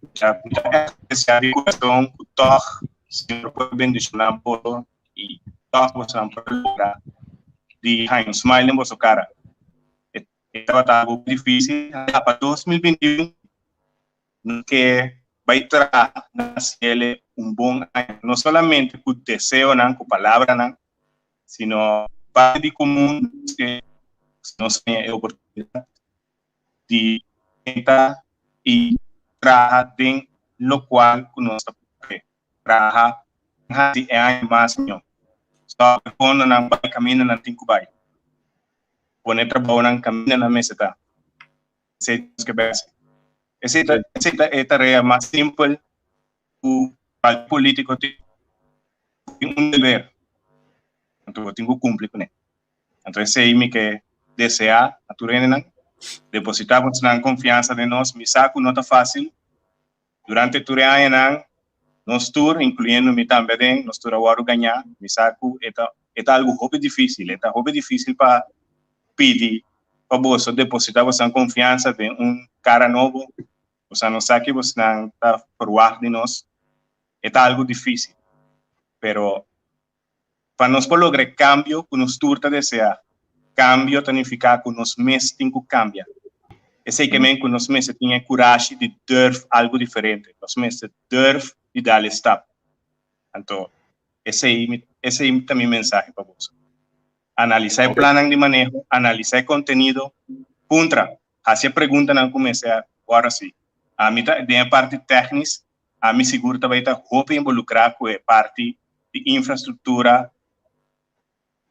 Mi ta, mi ta ègt deseá di kurason ku tòg Señor por bendishoná boso i tòg bosonan por logra di haña un smile den boso kara. E tabata algu difísil pa 2021 nos ke bai traha na hasiele un bon aña, no solamente ku deseonan, ku palabranan, sino parti di komun nos ke nos haña e oportunidat di tenta i traha den lokual ku nos ta por traha hasi e aña mas mihó. Stòp e fondonan bai kaminda nan tin ku bai. Pone trabounan kaminda nan mester ta. Esei nos ke bai hasi. Esei ta esei ta e tarea mas simpel ku kualke polítiko tin. Tin un deber, anto bo tin ku kumpli kuné. Anto esei mi ke deseá na tur hendenan, depositá bosonan konfiansa den nos. Mi sa ku no ta fásil. Durante tur e añanan, nos tur, incluyendo mi tambe aden, nos tur a wòrdu gañá. Mi sa ku e ta e ta algu hopi difísil. E ta hopi difísil pa pidi pa boso depositá bosonan konfiansa den un kara nobo. Boso no sa ki bosonan ta ferwagt di nos. E ta algu difísil. Pero Pa nos por logra e kambio ku nos tur ta deseá, kambio ta nifiká ku nos mes tin ku kambia. Esei ke men ku nos mester tin e kurashi di durf algu diferente, nos mester durf di dal e stap. Anto, esei esei ta mi mensahe pa boso. Analisá e plannan di maneho, analisá e kontenido, puntra, hasi e preguntanan ku mester wòrdu hasi. Ami ta den e parti tèknis, Ami sigur ta bai ta hopi involukrá ku e parti di infrastruktura,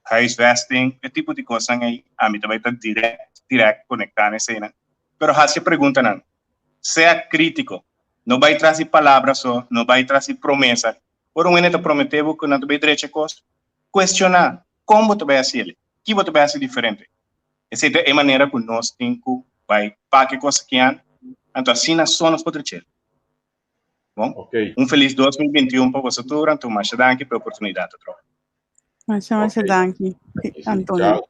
huisvesting, e tipo di kosnan ei, ami ta bai ta dirèkt, dirèkt konektá na eseinan. Pero hasi e preguntanan. Sea krítiko. No bai tras di palabra so, no bai tras di promesa. Ora un hende ta prometé bo ku nan ta bai drecha e kos, kuestioná, kon bo ta bai hasi el? Ki bo ta bai hasi diferente? Esei ta e manera ku nos tin ku bai pak e kos aki an, anto asina so nos por drech'el. Bon, okay. Un feliz 2021 pa boso tur, anto masha danki pa e oportunidad otro. Masha, masha okay. danki, Antonio.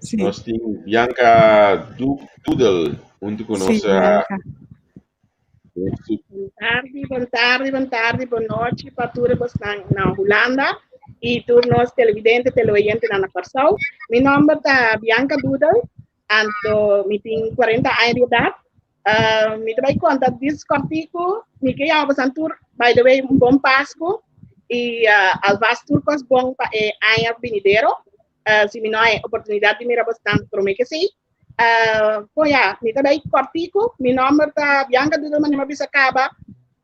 Sí. Nos tin Bianca Doodle junto con nos. Sí, Bianca. Bon tardi, bon tardi, bon tardi, bon nochi pa tur bosnan na Hulanda y tur nos televidente, teleoyente na Kòrsou. Mi nomber ta Bianca Doodle, anto mi tin 40 aña di edad. Uh, mi ta bai konta dis kòrtiku, mi ke yama bosan tur, by the way, un bon Pasku i uh, alvast tur kos bon pa e aña binidero. Uh, si mi no hay oportunidat di mira bosnan promé ke sí. Uh, bon ya, mi ta bai kòrtiku, mi nòmber ta Bianca Doodle, manera mi a bisa kaba,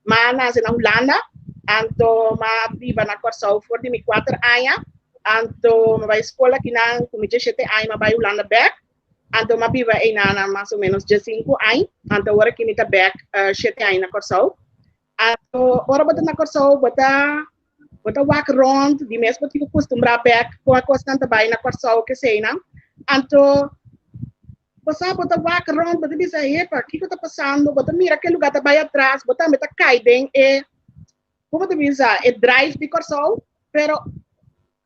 m'a nase na Hulanda, anto m'a biba na Kòrsou for di mi kuater aña, anto m'a bai skol akinan ku mi diesshete aña m'a bai Hulanda bèk. Anto m'a biba einan mas o menos diesinku añ, anto awor aki mi ta bèk shete añ na Kòrsou. Anto ora bo ta na Kòrsou bo ta bo ta wak rònt di mes bo tin ku kustumbrá bèk kon e kosnan ta bai na Kòrsou keseinan. Anto bo sa bo ta wak rònt bo ta bisa hepa kiko ta pasando bo ta mira ke lugá ta bai atras bo tambe ta kai den e kon bo ta bisa e drive di Kòrsou pero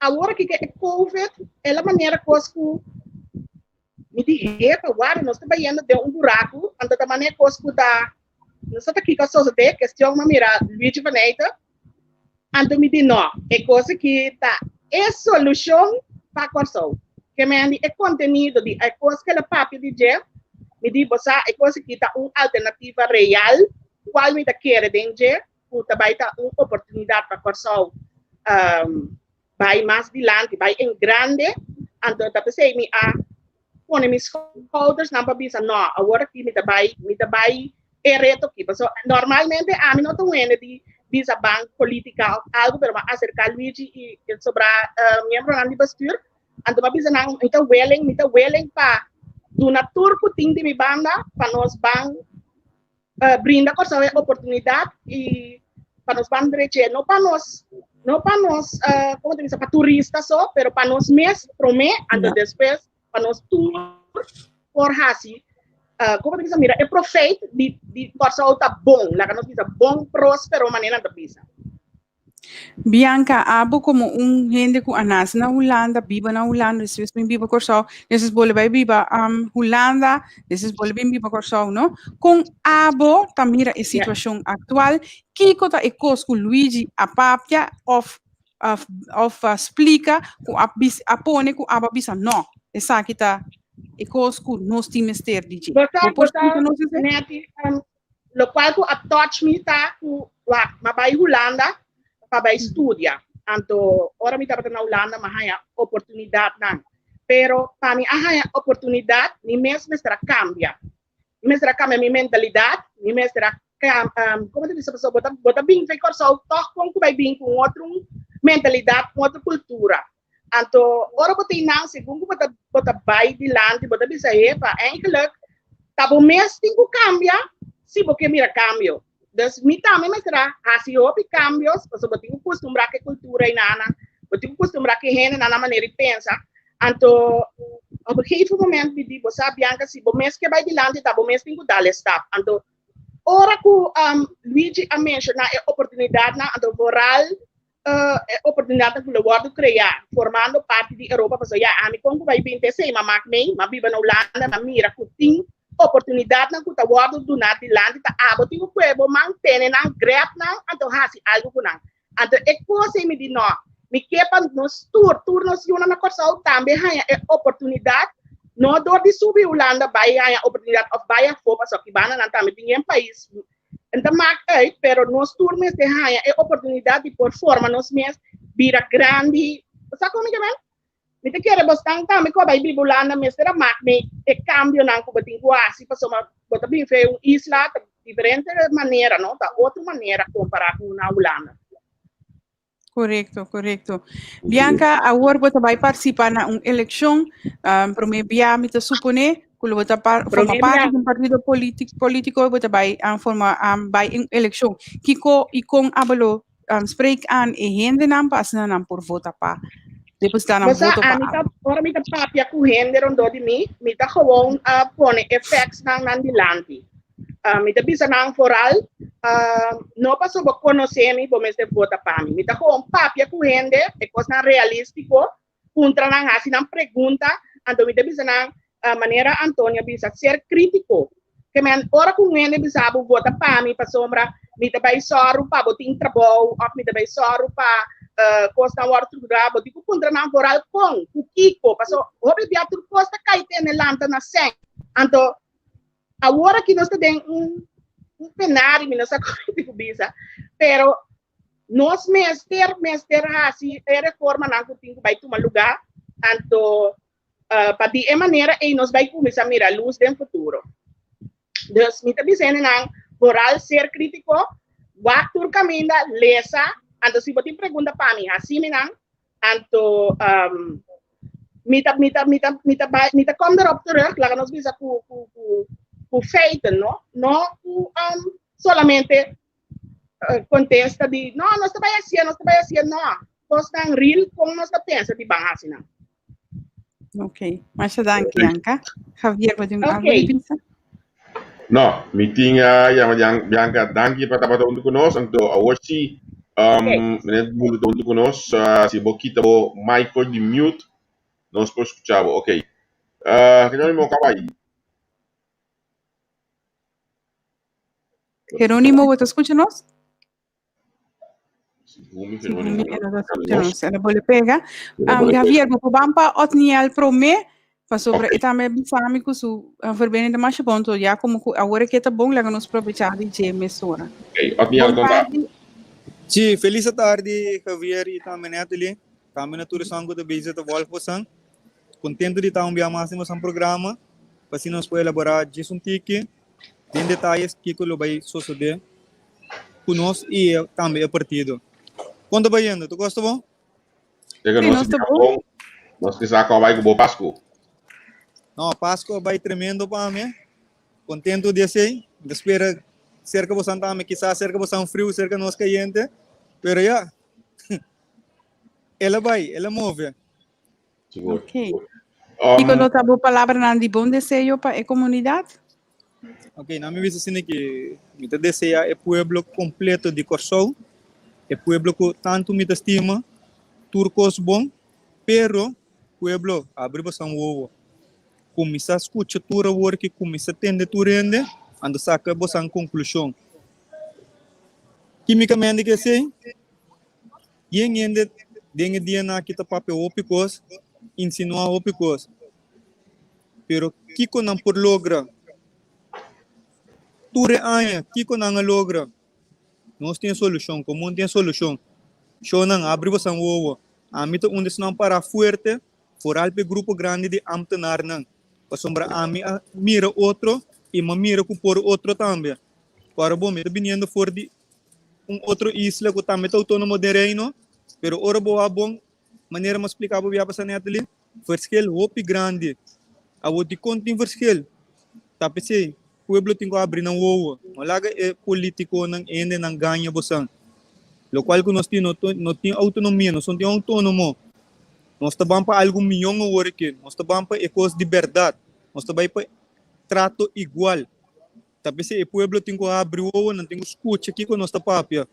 awor aki ke e covid e la manera kos ku Mi di, Hepa, wara, nos ta bayendo den un buraku, anto ta manera kos ku ta, no sa ta kiko a sosodé, kestion m'a mira Luigi van Eijten, anto mi di, no, e kos aki ta e solushon pa Kòrsou. Ke men di e kontenido di e kos ku el a papia di dje, mi di, bo sa, e kos aki ta un alternativa real, kual mi ta kere den dje, ku ta bai ta un oportunidat pa Kòrsou bai mas dilanti, bai en grande, anto ta p'esei mi a pone mi schoudersnan pa bisa no, awor aki mi ta bai, mi ta bai e reto aki. Pasobra normalmente ami no ta un hende di bisa ban politica of algo, pero mi a acerca Luigi y e sobra miembronan di bestuur, anto mi a bisa nan mi ta willing, mi ta willing pa duna tur cu tin di mi banda pa nos ban brinda Kòrsou e oportunidat i pa nos ban dreche, no pa nos, no pa nos, komo ta bisa, pa turista so, pero pa nos mes promé, anto despues pa nos tur por hasi, komo ta bisa, mira e profeit di di Kòrsou ta bon, laga nos bisa bon, próspero manera nan ta bisa. Bianca, abo komo un hende ku a nase na Hulanda, biba na Hulanda, despues bin biba Kòrsou, despues bolbe bai biba Hulanda, despues bolbe bin biba Kòrsou, no? Kon abo ta mira e situashon aktual? Kiko ta e kos ku Luigi a papia òf òf a splika ku a bis a pone ku abo a bisa no, esaki ta e kos ku nos tin mester di dje? Bo sa, Bo por bo sa, splika nos esei? Netty, Lokual ku a touch mi ta ku wak m'a bai Hulanda pa bai studia. Anto ora mi tabata na Hulanda m'a haña oportunidatnan. Pero pa mi a haña oportunidat mi mes mester a kambia. Mi mester a kambia mi mentalidat, mi mester a komo ta bisa pasobra bo ta bo ta bin for Kòrsou tòg kon ku bai bin ku un otro mentalidat, un otro kultura. Anto ora bo ta einan segun ku bo ta bo ta bai dilanti bo ta bisa epa eigenlijk ta bo mes tin ku kambia si bo ke mira kambio. Dus mi tambe mester a hasi hopi kambios pasobra bo tin ku kustumbrá ku e kultura einanan, bo tin ku kustumbrá ku e hendenan nan manera di pensa. Anto op un gegeven moment mi di bo sa Bianca si bo mes ke bai dilanti ta bo mes tin ku dal e stap. Anto ora ku Luigi a menshoná e oportunidatnan anto vooral e oportunidatnan ku lo wòrdu kreá formando parti di Europa pasobra ya ami kon ku bai bin te esei m'a mak mei, m'a biba na Hulanda, m'a mira ku tin oportunidatnan ku ta wòrdu duná dilanti ta abo tin ku kue bo man tene nan, grab nan anto hasi algu ku nan. Anto e kos ei mi di nò, mi ke pa nos tur, tur nos yunan na Kòrsou tambe haña e oportunidat no dor di subi Hulanda bai haña oportunidat òf bai afó pasobra kibanda nan tambe tin yen pais N ta mak uit, pero nos tur mester haña e oportunidat di por forma nos mes, bira grandi. Bo sa kon mi ke men? Mi ta kere bosnan tambe ku a bai biba Hulanda mester a mak me e kambionan ku bo tin ku hasi pasobra bo ta bin fe un isla ta diferente manera, no? Ta otro manera kompará ku na Hulanda. Korekto, korekto. Bianca, awor bo ta bai partisipa na un elekshon, um, promé bia mi ta suponé ku lo bo ta par, forma Promé parti bia. di un partido politi- polítiko, bo ta bai um, forma um, bai un elekshon. Kiko i kon abo lo um, spreek aan e hendenan pa asina nan por vota pa depositá nan Bo sa, voto pa ami ta, abo? ora mi ta papia ku hende rondó di mi, mi ta gewoon uh, pone e factsnan nan dilanti. Uh, mi ta bisa nan vooral, uh, no paso bo conoce mi, bo mester vota pa mi. Mi ta gewoon papia cu hende, e cosnan realistico, puntra nan, haci nan pregunta, anto mi ta bisa nan, uh, manera Antonio bisa, ser critico. Ke men, ora cu un hende bisa bo vota pa mi pasobra mi ta bay soru pa bo tin trabou, of mi ta bay soru pa uh, cosnan word structura, bo tin cu puntra nan vooral con, cu kico, paso hopi bia tur cos ta cay tene lanta na sen. Anto, Awor aki nos ta den un un penario, mi no sa kon mi ku bisa, pero nos mester mester hasi e reformanan ku tin ku bai tuma lugá, anto uh, pa di e manera ei nos bai kuminsá mira lus den futuro. Dus mi ta bisa hendenan, vooral ser krítiko, wak tur kaminda, lesa, anto si bo tin pregunta pa mi, hasi mi nan, Anto um, mi ta, mi ta, mi ta, mi ta, bai, mi ta kom erop terug, laga nos bisa ku, ku, ku, ku feiten, no? No ku um, solamente kontesta di no, nos ta bai hasié, nos ta bai hasié, no. Kosnan real kon nos ta pensa di ban hasi nan. Ok, masha danki Bianca. Javier, bo tin algo di bisa? No, mi tin a yama Bianca danki pa tabata huntu ku nos. Anto awor si um, meneer Bundu ta huntu ku nos, si bo kita bo mic for di mute, nos por skucha bo. Ok. Jerónimo, kaba ahí. Jerónimo, bo ta skucha nos? Segun mi, e no ta skucha nos. El a bole pega. Javier, bo por ban pa Otniel promé, pasobra e tambe a bisa mi ku su verbinding ta masha bon, to ya komo ku awor e ke ta bon, laga nos probechá di dje mesora. Ok, Otniel, Bon kon ta? tardi. Sí, felis tardi Javier i tambe Natalie. Tambe na tur esun ku ta bezig ta volg bosan. Kontentu di ta un bia mas den bosan programa, pa asina nos por elaborá djis un tiki den detayes kiko lo bai sosodé ku nos i tambe e partido. Kon ta bayendo? Tur kos ta bon? Teka Sí, nos nos ta ta bon. bon. Nos ke sa kòw bai ku bo Pasku. No, Pasku a bai tremendo pa mi. Kontentu di esei. Mi ta spera serka bosan tambe, kisas serka bosan friu, serka nos kayente. Pero ya, el a bai, el a move. Sigur. Ok. Kiko Um, lo ta bo palabranan di bon deseo pa e komunidat? Ok, na mi bisa asina ki mi ta desea e pueblo kompleto di Kòrsou, e pueblo ku tantu mi ta stima, tur kos bon, pero pueblo abri bosan wowo, kuminsá skucha tur awor ki kuminsá tende tur hende, anto saka bosan konklushon. Kimikamente ke esei? Yen hende den e dianan aki ta papia hopi kos, insinuá hopi kos. Pero kiko nan por logra? Tur e aña, kiko nan a logra? Nos tin e solushon, komun tin e solushon. Shownan, abri bosan wowo. Ami ta un di esnan pará fuerte, foral pa e grupo grandi di ámtenarnan, pasobra ami a mira otro i mi a mira ku por otro tambe. Ora bo, mi ta biniendo for di un otro isla ku tambe ta outónomo den Reino, pero ora bo wak bon, manera mi a splika bo bia pasa Natalie, verschil hopi grandi. Awor dikon tin verschil? Ta p'esei pueblo tin ku abri nan wowo, no laga e politikonan, e hendenan gaña bosan. Lokual ku nos tin, no no tin outonomia, nos no tin outónomo. Nos ta ban pa algu mion awor aki, nos ta ban pa e kos di bèrdat, nos ta bai pa trato igual. Ta p'esei e pueblo tin ku habri wowo, nan tin ku skucha kiko nos ta papia.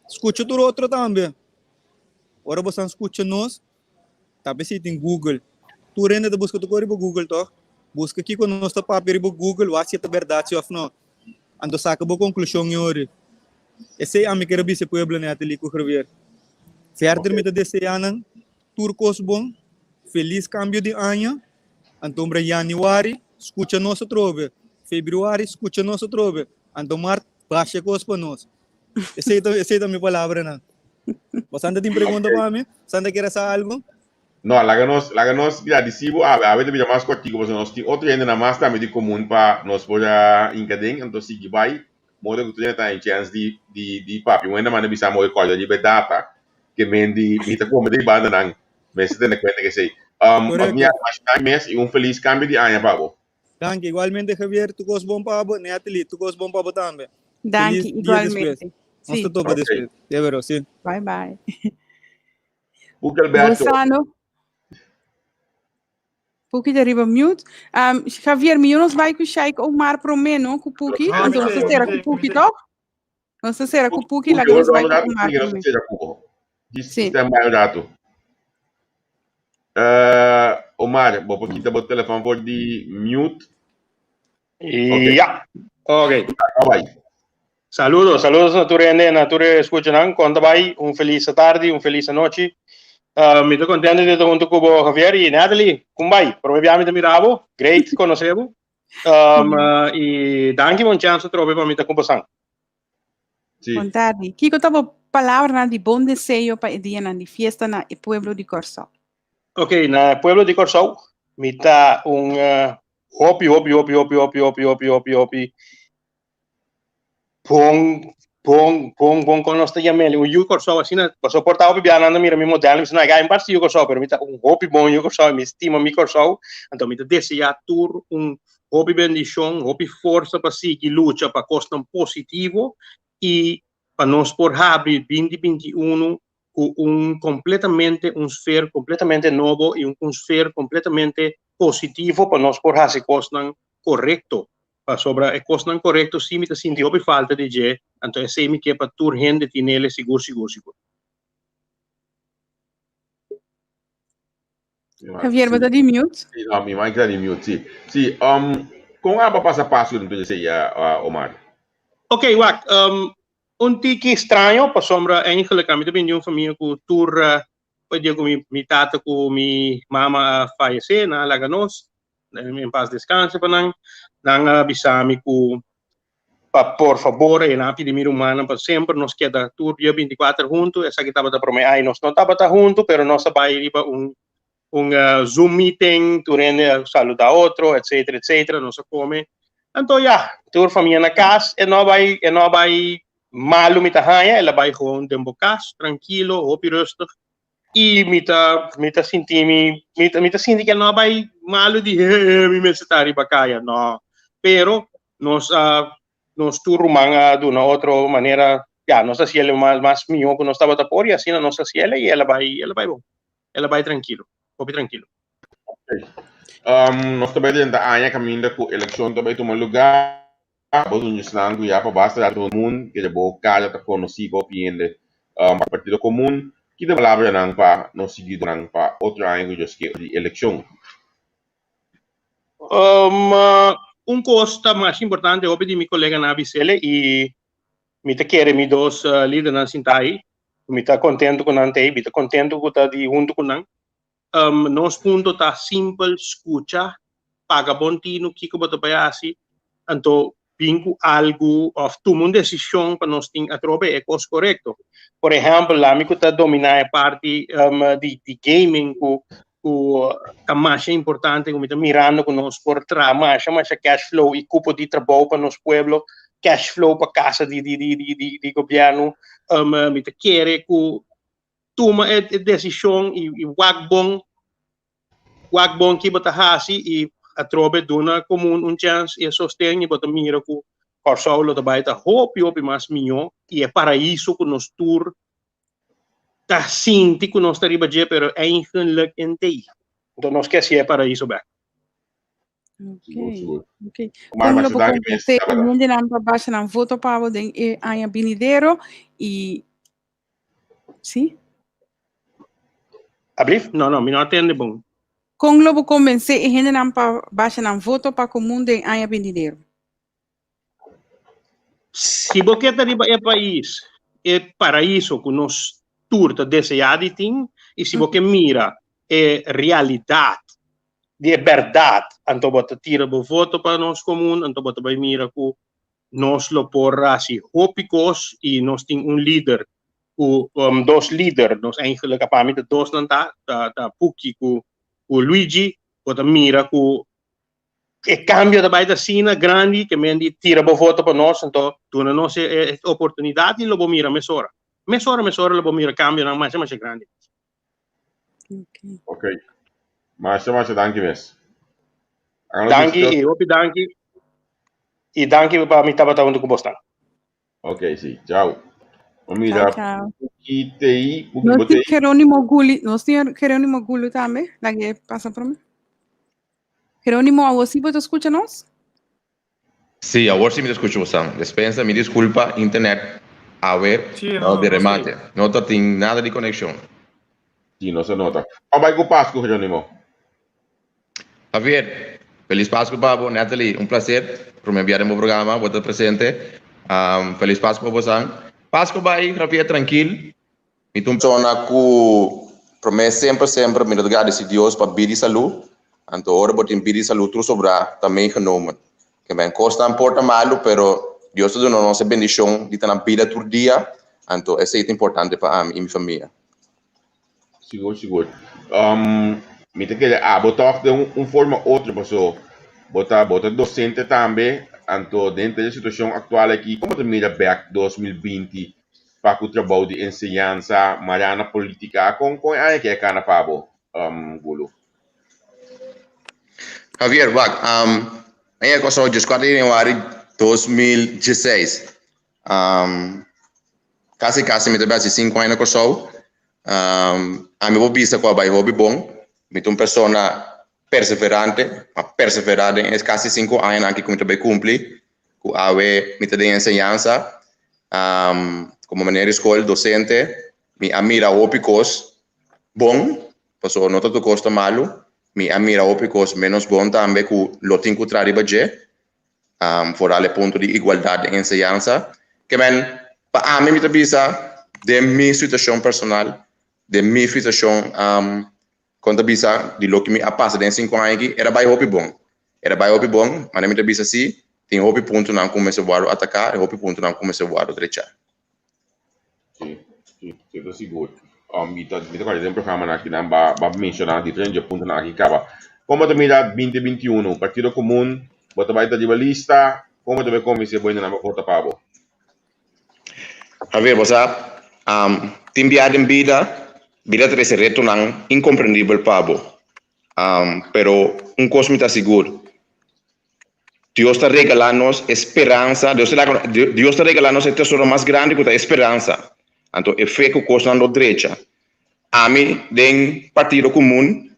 Skucha tur otro tambe. Ora bosan skucha nos, ta p'esei tin Google. Tur hende ta buska tur kos riba Google tòg? Buska kiko nos ta papia riba Google, wak si e ta bèrdat si òf no. Anto saka bo konklushon yori. Esei ami ker a bisa e pueblo Natalie ku Javier. Fèrder mi ta deseá nan tur kos bon, felis kambio di aña. Anto ombra yanüari, skucha nos atrobe. Februari, skucha nos atrobe. Anto mart, basha e kos pa nos. Esei ta, esei ta mi palabranan. Bosanta tin pregunta pa mi? Bosanta kier a sa algu? No, laga nos, laga nos gradisí bo awe. Awe ta bira mas kòrtiku pasobra nos tin otro hendenan mas tambe di komun pa nos por a hinka den. Anto sigui bai, modo ku tur hende ta haña chèns di, di, di papia. Un hende a manda bisa mi, Oye, kòrda riba e data ke men di mi ta kome den bandanan. Mester tene kuenta ku esei. Um, Korekto. Otniel, masha danki mes i un felis kambio di aña pa bo. Danki. Igualmente Javier, tur kos bon pa bo. Natalie, tur kos bon pa bo tambe. Danki, Felis dia despues. igualmente. Nos Sí. ta topa Ok. despues. Debero, sí. Bye bye. Puki Alberto. Bosano. Puki ta riba mute. Um, Javier, mi nos bai ku Shaik Omar promé, no? Ku Puki. Ah, Anto nos ta sera ku Puki, toch? Nos ta sera ku Puki, laga nos bai ku Omar promé. Sí. Stand by un rato. Uh, Omar, bo por kita bo telefon for di mute. Okay. Ja, ok. Bai. Saludos, saludos na tur hende, na tur escuchanan. Konta bai, un feliz tarde, un feliz anochi. Uh, mi ta contento de junto cu bo Javier y Natalie. Kom bai, prome bia mi ta mira bo. Great conocer bo. Um, uh, y danki un chance trobe pa mi ta kumbasan. Sí. Bon tardi. Kiko ta bo palabranan di bon deseo pa e dianan di fiesta na e pueblo di Kòrsou? Ok, na e pueblo di Kòrsou mi ta un uh, hopi, hopi, hopi, hopi, hopi, hopi, hopi, hopi, hopi bon, bon, bon, bon, kon nos ta yam'el, un yu Kòrsou asina, pasobra por ta hopi biaha nan ta mira mi modèl, mi bisa nan, mi parse yu Kòrsou, pero mi ta un hopi bon yu Kòrsou, mi stima mi Kòrsou, anto mi ta deseá tur un hopi bendishon, hopi forsa pa sigui lucha pa kosnan positivo i. pa nos por habri binti binti unu ku un kompletamente un sfer kompletamente nobo i un sfer kompletamente positivo pa nos por hasi kosnan korekto. Pasobra e kosnan korekto si mi ta sinti hopi falta di dje, anto esei mi ke pa tur hende tinele sigur sigur sigur. Javier, bo ta di mute? Sí, no, mi mic ta di mute, sí. Sí, um, kon aba pasa Pasku den tur esei, uh, Omar? Ok, wak, um, un tiki straño, pasobra eigenlijk ami ta bini di un famia ku tur, uh, dia ku mi, mi tata ku mi mama a fayesé, nan a laga nos, en paz descanse pa nan, nan a bisa mi ku pa por fabor e nan a pidi mi rumannan pa semper nos keda tur dia bintikuater huntu, esaki tabata promé ai nos no tabata huntu pero nos a bai riba un un zoom meeting tur hende a saluda otro etcetera etcetera nos a kome anto ya tur famia na kas e no a bai e no a bai malu mi ta haña el a bai gewoon den bo kas trankilo hopi rustig i mi ta mi ta sinti mi mi ta mi ta sinti ke no a bai malu di he mi mester ta riba kaya no pero nos a nos tur ruman a duna otro manera ya nos a hasiel mas mas mihó ku nos tabata por i asina nos a hasiel i el a bai el a bai bon el a bai trankilo hopi trankilo. Um, nos ta bai drenta aña kaminda ku elekshon ta bai tuma lugá. Bo ta un esnan ku ya pa basta rato komun, keda bo kada ta konosí pa hopi hende. Um, Partido Komun, ki ta palabranan pa nos siguidónan pa otro aña ku Dios ke di elekshon? Um, un kos ta mas importante, hopi di mi koleganan a bis'el i mi ta kere mi dos lidernan sintá ei, mi ta kontentu ku nan ta ei, mi ta kontentu ku ta di huntu ku nan. Um, nos punto ta simpel, skucha, paga bon tinu kiko bo ta bai hasi, anto bin ku algu òf tuma un desishon pa nos tin atrobe e kos korekto. Por ehèmpel, ami ku ta dominá e parti um, di, di gaming ku ku ta masha importante ku mi ta mirando ku nos por traha masha masha cash flow i kupo di trabou pa nos pueblo, cash flow pa kasa di di di di di, di gobièrnu. Um, mi ta kere ku tuma e, e desishon i, i wak bon wak bon ki bo ta hasi i atrobe duna komun un chèns i e sosten i bo ta mira ku Kòrsou lo ta bai ta hopi hopi mas mihó i e paraiso ku nos tur ta sinti ku nos ta riba dje pero eigenlijk en tei. Enton nos ke hasi e paraiso bèk. Ok, ok. Kon lo bo konvensé e hendenan pa basha nan voto pa bo den e aña binidero i Sí? Ablief? No, no, mi no atende bon. Kon lo bo konvensé e hendenan pa basha nan voto pa komun den aña bindidero? Si bo ke ta riba e pais, e paraiso ku nos tur ta deseá di tin, i si bo ke mira e realidat di e bèrdat, anto bo ta tira bo voto pa nos komun, anto bo ta bai mira ku nos lo por hasi hopi kos i nos tin un lider ku um, dos lider, nos eigenlijk pa mi ta dos nan ta, ta, ta Puki ku, ku Luigi, bo ta mira ku e kambio ta bai ta asina grandi ke men di tira bo voto pa nos, anto duna nos e, e oportunidat i lo bo mira mesora. Mesora, mesora lo bo mira kambionan masha masha grandi. Okay. Ok. Masha, masha danki mes. Danki i hopi danki. I danki pa mi tabata huntu ku bosnan. Ok, si. Ciao. Mira, Ciao, ciao. Puki tei, Puki Nos bo tin tei. Jerónimo Guli, nos tin Jerónimo Gulu tambe, lag'e pasa prome. Jerónimo, awor si bo ta skucha nos? Sí, awor sí mi ta skucha bosan. Despensa, mi diskulpa, internet awe Sí, no no, di no sí. remate. No ta tin nada di konekshon. Sí, nos a nota. Kon bai ku Pasku, Jerónimo? Javier, felis Pasku pa bo. Natalie, un placer. Prome bia den bo programa, bo ta presente. Felis Pasku pa bosan. Pasku bai, Javier, trankil. Mi ta un persona ku promé semper semper mi ta gradisí Dios pa bida i salú. Anto ora bo tin bida i salú tur sobrá ta meegenomen. Ke men kosnan por ta malu pero Dios ta duna nos e bendishon di ta na bida tur dia, anto esei ta importante pa ami i mi famia. Sigur sigur. Mi ta kere abo tòg den un forma o otro paso bo ta bo ta dosente tambe anto den e situashon aktual aki kon bo ta mira bèk 2020 pa ku trabou di enseñansa mará na polítika kon kon e aña aki a kana pa bo Gulu? Javier, wak, aña kòrsou 14 di januari 2016. Kasi kasi mi ta bai hasi sinku aña na Kòrsou. Ami por bisa ku a bai hopi bon. Mi ta un persona perseverante, a perseverá den e kasi sinku añanan aki ku mi ta bai kumpli, ku awe mi ta den enseñansa komo meneer di skol, dosente. Mi a mira hopi kos bon, pasobra no ta tur kos ta malu. Mi a mira hopi kos ménos bon tambe ku lo tin ku traha riba dje. Foral e punto di igualdat den enseñansa. Ke men, pa ami mi ta bisa den mi situashon personal, den mi situashon kon ta bisa di loke mi a pasa den e sinku aña aki, era bai hopi bon. Era bai hopi bon, manera mi ta bisa si, tin hopi puntonan ku mester wòrdu ataká i hopi puntonan ku mester wòrdu drechá. Sí, sí, sí, ta sigur. Um, mi ta, mi ta kòrda den programanan aki nan ba, ba menshoná diferente puntonan aki kaba. Kon bo ta mira 2021? Partido Komun, bo ta bai ta riba lista? Kon bo ta bai konvensé bo hendenan pa vota pa bo? Javier, bo sa, um, tin bia den bida, bida ta trese retonan inkomprendibel pa bo. Um, pero un kos mi ta sigur, Dios ta regalá nos e speransa, Dios ta laga, Dios ta regalá nos e tesoro mas grandi ku ta e speransa. Anto e fe ku kosnan lo drecha. Ami den Partido Komun,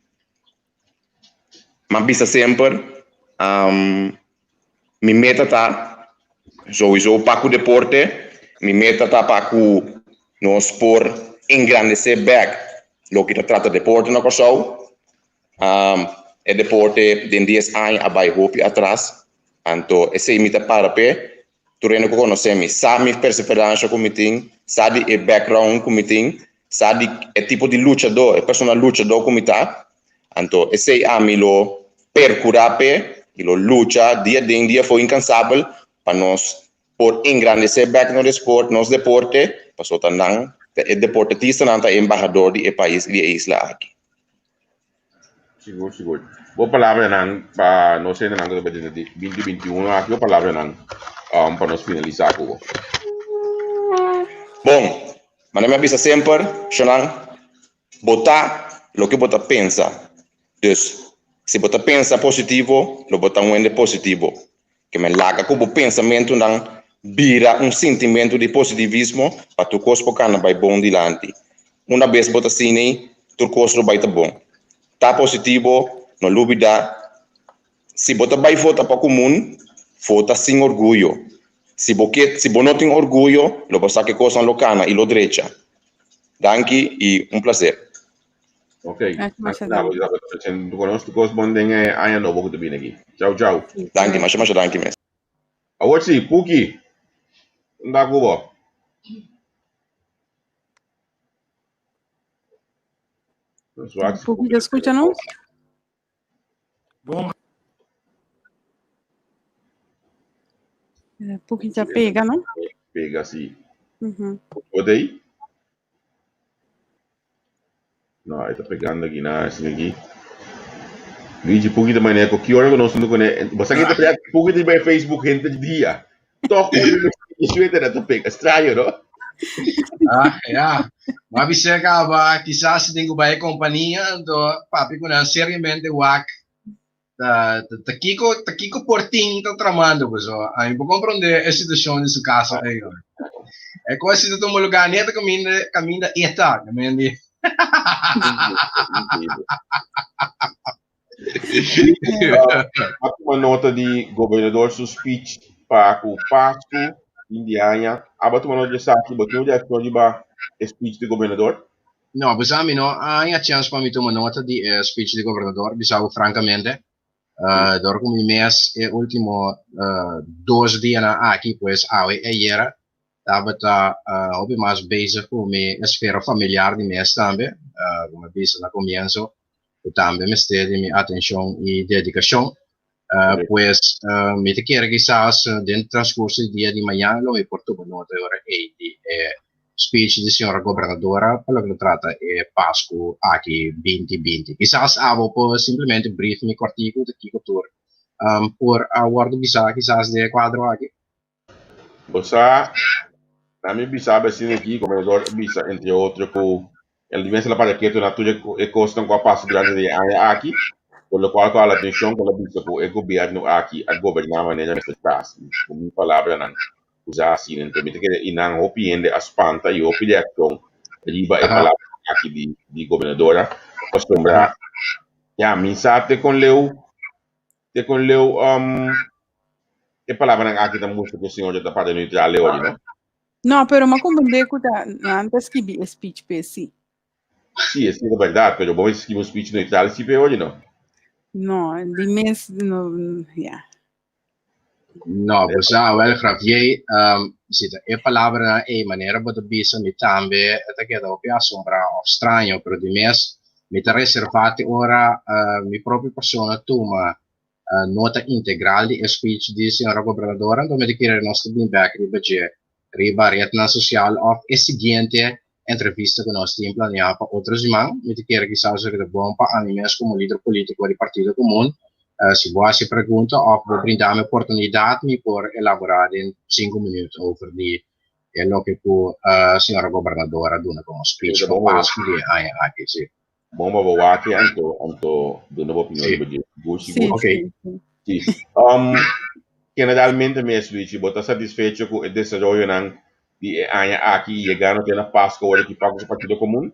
m'a bisa semper, mi meta ta souiso pa ku deporte, mi meta ta pa ku nos por engrandesé bèk loke ta trata deporte na Kòrsou. E deporte den dies aña a bai hopi atras, anto esei mi ta para p'e. Tur hende ku konosé mi sa mi perseveransha ku mi tin, sa di e background ku mi tin, sa di e tipo di luchadó, e persona luchadó ku mi ta. Anto esei ami lo perkurá p'e i lo lucha dia den dia afó inkansabel pa nos por engrandesé bèk nos desport, nos deporte, pasobra ta nan, ta e deportetistanan ta e embahador di e pais i di e isla aki. Sigur, sigur. Bo palabranan pa nos hendenan ku ta bai di 2021 aki, bo palabranan um, pa nos finalisá ku bo. Bon, manera mi a bisa semper, shonnan, bo ta loke bo ta pensa. Dus, si bo ta pensa positivo, lo bo ta un hende positivo. Ke men laga ku bo pensamentunan bira un sintimentu di positivismo pa tur kos por kana bai bon dilanti. Una bes bo ta asina, tur kos lo bai ta bon. Ta positivo, no lubida, si bo ta bai vota pa komun, vota sin orguyo. Si bo ke, si bo no tin orguyo, lo bo sa ke kosnan lo kana i lo drecha. Danki i un plaser. Ok. Masha danki. Nos kos bon den e aña nobo ku ta bini aki. Chau chau. Danki, masha masha danki mes. Awor si, Puki, unda ku bo? Puki ta skucha nos? Bon. Puki ta pega, no? Pega, si. Bo ta ei? No, e ta pegando aki na esaki aki. Luigi Puki ta manera ku ki ora ku nos huntu kuné. Bo sa ki ta pega Puki ta riba e Facebook henter dia. Toch ku suerte na ta pega. Straño, no? Ah, ja. Ma bisa kaba, kisas si tin ku bai e kompania, anto papia ku nan seriamente wak ta, ta, ta kiko, ta kiko por tin ta tramando paso. Ami por komprondé e situashon di su kaso ei. E kos si ta tuma lugá neta kaminda, kaminda e ta, kaminda. A tuma nota di gobernador su speech pa ku Pasku fin di aña. Abo a tuma nota di esaki? Bo tin un reakshon riba e speech di gobernador? No, pues ami no a haña chèns pa mi tuma nota di e speech di gobernador, bisa bo frankamente. Dor ku mi mes e último dos dianan aki, pues awe i ayera, tabata hopi mas bezig ku mi esfera familiar di mes tambe, ku mi a bisa na komienso, ku tambe mester di mi atenshon i dedikashon. Pues mi ta kere kisas den transkurso di dia di mañana lo mi por tuma nota e ora ei di e speech di señora gobernadora pa loke ta trata e Pasku aki 2020. Kisas abo por simplemente brief mi kòrtiku ta kiko tur por a wòrdu bisá kisas den e kuadro aki. Bo sa, na mi bisa asina aki, gobernador a bisa entre otro ku el di mester a para ketu na tur e kosnan ku a pasa durante di e aña aki, por lo kual ku a hala atenshon ku el a bisa ku e gobièrnu aki a goberná manera mester ta, ku mi palabranan. Usa asina. Enton mi ta kere i nan hopi hende a spanta i hopi reakshon riba e palabranan aki di di gobernadora pasobra ya mi sa te kon leu te kon leu e palabranan aki ta mustra ku e señor ta parti neutral e ori no. No, pero mi a comprende ku ta nan ta skibi e speech p'e si. Si, esei ta bèrdat, pero bo mester skibi un speech neutral si p'e ori no. No, di mes no, ya. No, bo sa, wel Javier, um, si ta e palabranan ei manera bo ta bisa mi tambe ta keda hopi asombrá of straño, pero di mes mi ta reservá te ora uh, mi propio persona tuma uh, nota integral di e speech di señora gobernadora, anto mi ta kere nos ta bin bek riba dje riba rednan sosial of e siguiente entrevista ku nos tin planeá pa otro siman. Mi ta kere kisas esaki ta bon pa ami mes komo lider polítiko di Partido Komun. Si bo hasi pregunta òf bo brinda mi oportunidat mi por elaborá den sinku minüt over di e loke ku señora gobernador a duna komo speech pa Pasku di e aña aki. Si. Bon pa bo wak anto anto duna bo opinion riba dje. Sigur sigur. Ok. Si. Generalmente mes Luigi bo ta satisfecho ku e desaroyonan di e aña aki y yegando te na Pasco ora ki pago cu Partido Comun?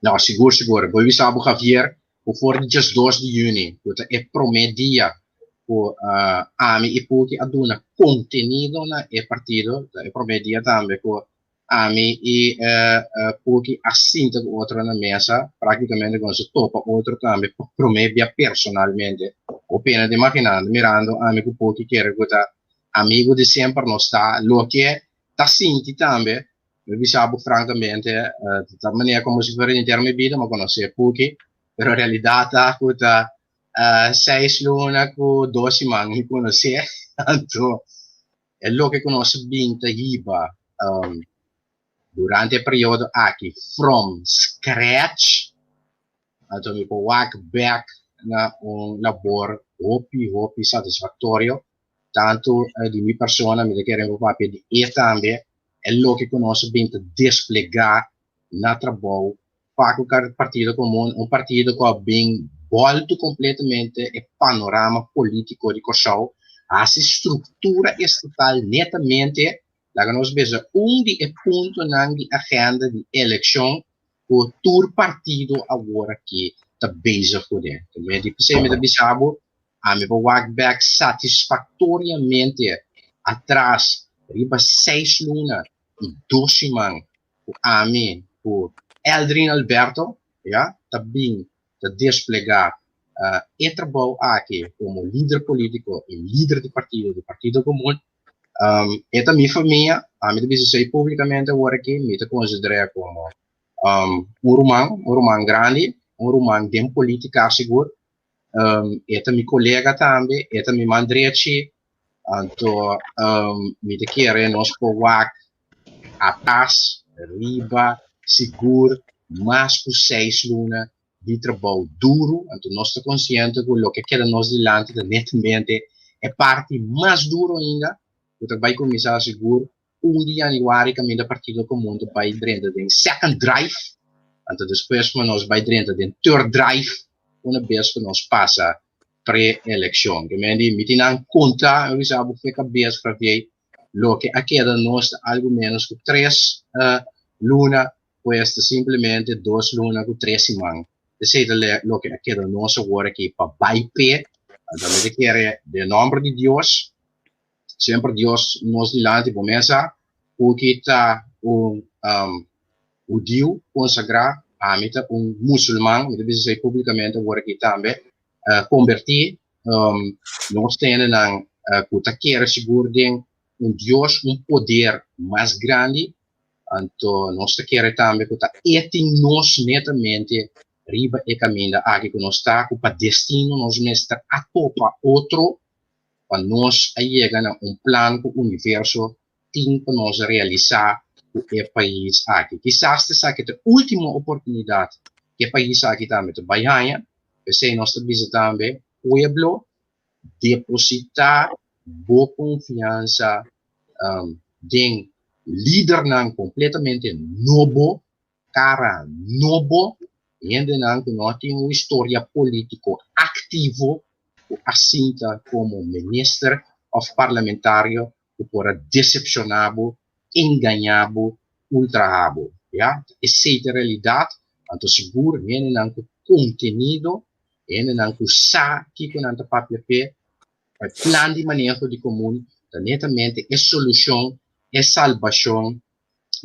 No, sigur sigur. Bo bisa bo Javier cu for di 12 di juni, cu ta e prome dia cu ami y Puki a duna contenido na e partido, ta e prome dia tambe cu ami y Puki a sinta cu otro na mesa, practicamente cu nos a topa otro tambe pa prome bia personalmente. Bo pena di imagina, mirando ami cu Puki kere cu ta amigo di semper nos ta, loke ta sinti tambe, mi bisa bo francamente, ta manera como si fuera henter mi bida mi a conoce Puki, pero realidad ta cu ta seis luna cu dos siman mi conoce, anto e loke cu nos a bin ta hiba durante e periodo aki from scratch, anto mi por wak bek na un labor hopi hopi satisfactorio. Tantu di mi persona, mi ta kere por papia di e tambe, e loke ku nos a bin ta desplegá na trabou pa ku Partido Komun, un partido ku a bin bòltu kompletamente e panorama polítiko di Kòrsou, hasi struktura estatal netamente, laga nos bisa, un di e puntonan di agenda di elekshon ku tur partido awor aki ta bezig kuné. P'esei mi ta bisa bo, Ami por wak bek satisfaktoriamente atras riba seis luna i dos siman ku ami ku Eldrin Alberto, ya, ta bin ta desplegá e trabou aki komo lider polítiko i lider di partido di Partido Komun. E ta mi famia, ami ta bisa esei públikamente awor aki, mi ta konsider'é komo un ruman, un ruman grandi, un ruman den polítika sigur. Um, e ta mi colega tambe, e ta mi man drechi. Anto, um, mi ta kere nos por wak atras, riba, sigur, mas ku seis luna di trabou duru. Anto nos ta konsiente ku loke keda nos dilanti ta netamente e parti mas duru ainda, ku ta bai kuminsá sigur un di januari kaminda Partido Komun ta bai drenta den second drive, anto despues ku nos bai drenta den third drive una bes ku nos pasa pre-elekshon. Ke men di mi tin nan konta, mi bisa bo fe kabes Javier, loke a keda nos ta algu menos ku tres luna, pues ta simplemente dos luna ku tres siman. Esei ta loke a keda nos awor aki pa bai p'e. Anto mi ta kere den nomber di Dios Semper Dios nos dilanti bo mesa ku ki ta un um, hudiu konsagrá, ami ta un musulman, mi ta bisa esei públikamente awor aki tambe, uh, konbertí, um, nos tendenan uh, ku ta kere sigur den un Dios, un poder mas grandi, anto nos ta kere tambe ku ta e tin nos netamente riba e kaminda aki ku nos ta, ku pa destino nos mester a topa otro pa nos a yega na un plan ku universo tin pa nos realisá ku e pais aki. Kisas ta esaki ta e último oportunidat ku e pais aki tambe ta bai haña, p'esei nos ta bisa tambe, pueblo, depositá bo konfiansa den lidernan kompletamente nobo, kara nobo, hendenan ku no tin un historia polítiko aktivo ku a sinta komo minister òf parlamentario. ku por a desepshoná bo, engañá bo, ultrahá bo. Ya, esei ta e realidat. Anto sigur hendenan ku kontenido, hendenan ku sa kiko nan ta papia p'e, e plan di maneho di komun ta netamente e solushon, e salbashon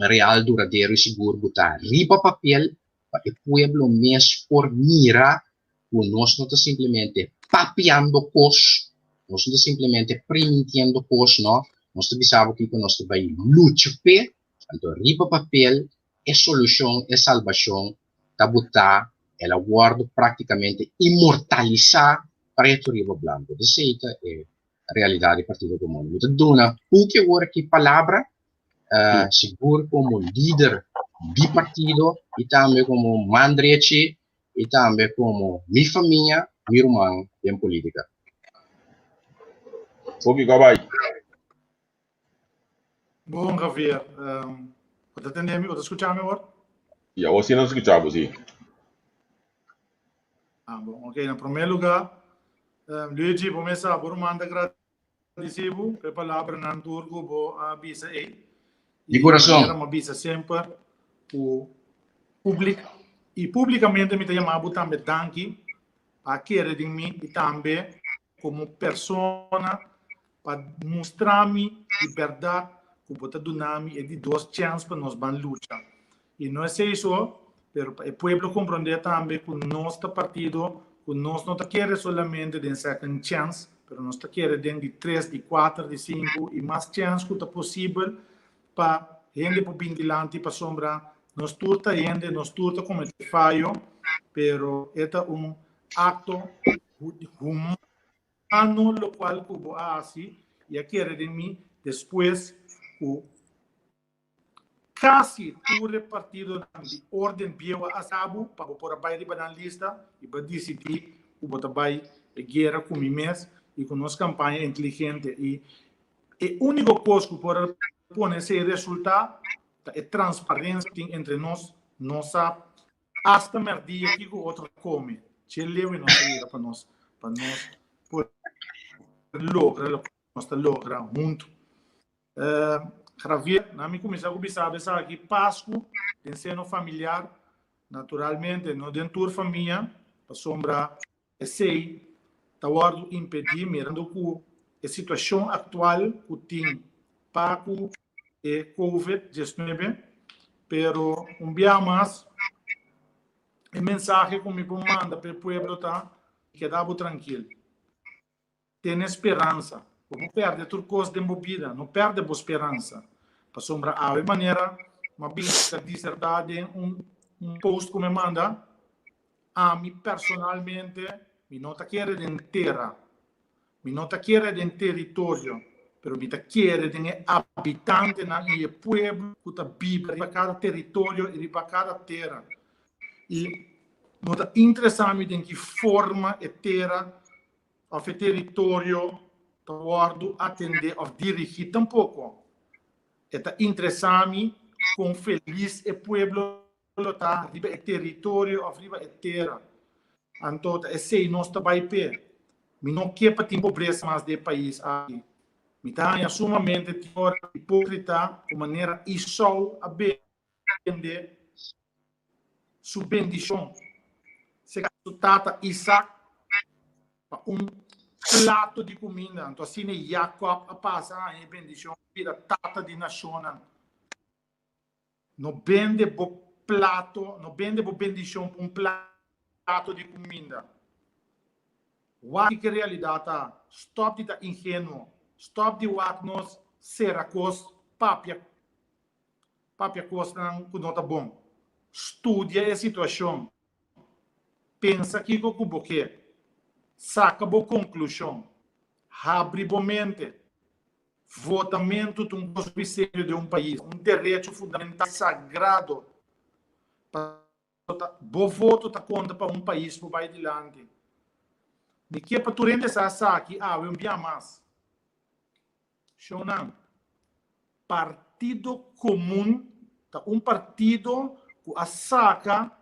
real, duradero i sigur ku ta riba papel pa e pueblo mes por mira ku nos no ta simplemente papiando kos, nos no ta simplemente primintiendo kos, no, nos ta bisa bo kiko nos ta bai lucha p'e, anto riba papel e solushon, e salbashon ta butá, el a wòrdu práktikamente inmortalisá pretu riba blanku. Esei ta e realidat di Partido Komun. Mi ta duna Puki awor aki palabra, sigur komo lider di partido i tambe komo man drechi i tambe komo mi famia, mi ruman den politika. Puki, kò bai? Bon, Javier. Bo ta tende mi? Bo ta skucha mi awor? Si, awor si nos ta skucha bo, si. Ah, bon. Ok, na promé lugá, Luigi, bo mes sa, bo ruman ta gradisí bo pa e palabranan tur ku bo a bisa ei. Di kurason. I manera mi a bisa semper ku publik i publikamente mi ta yama bo tambe danki pa a kere den mi i tambe komo persona pa mustra mi di bèrdat ku bo ta duna mi e di dos chèns pa nos ban lucha. I no esei so, pero pa e pueblo komprondé tambe ku nos ta partido ku nos no ta kere solamente den second chèns, pero nos ta kere den di tres, di kuater, di sinku i mas chèns ku ta posibel pa hende por bin dilanti pasobra nos tur ta hende, nos tur ta kometé fayo, pero e ta un akto humano lokual ku bo a hasi i a kere den mi despues ku kasi tur e partidonan di orden bieu a asa bo pa bo por a bai riba nan lista i bo a disidí ku bo ta bai e guera ku mi mes i ku nos kampaña inteligente i e úniko kos ku por a pone esei resultá ta e transparensia ku tin entre nos, nos sa Asta merdia kiko otro ta kome, dje leu e nos ta yega pa nos, pa nos por logra loke nos ta logra huntu. Javier, na mi kuminsá ku bisa bo esaki, Pasku den seno familiar, naturalmente no den tur famia, pasobra esei ta wòrdu impedí mirando ku e situashon aktual ku tin pa ku e Covid 19, pero un bia mas e mensahe ku mi por manda pa e pueblo ta, keda bo trankil, tene speransa, bo por pèrdè tur kos den bo bida, no pèrdè bo speransa, pasobra awe manera mi a bin ta disertá den un post ku mi a manda, Ami personalmente mi no ta kere den tera, mi no ta kere den teritorio, pero mi ta kere den e habitantenan i e pueblo ku ta biba riba kada teritorio i riba kada tera. I no ta interesá mi den ki forma e tera òf e teritorio ta wòrdu atendé òf dirigí tampoko. E ta interesá mi kon felis e pueblo lo ta riba e teritorio of riba e tera. Anto ta esei nos ta bai p'e. Mi no ke pa tin pobresa mas den e pais aki. Mi ta haña sumamente tin ora hipókrita ku manera Esau a bende su bendishon serka su tata Isak pa un plato di kuminda. Anto asina Jakòb a pasa haña e bendishon bira tata di nashonnan. No bende bo plato, no bende bo bendishon pa un plato di kuminda. Wak kiko e realidat ta. Stòp di ta ingenuo. Stòp di wak nos sera kos, papia papia kosnan ku no ta bon. Studia e situashon. Pensa kiko ku bo ke. Saka bo konklushon. Habri bo mente. Votamentu ta un kos hopi serio den un pais, un derecho fundamental sagrado. Pasobra bo voto ta konta pa un pais por bai dilanti. Mi ke pa tur hende sa esaki awe un bia mas. Shownan, Partido Komun ta un partido ku a saka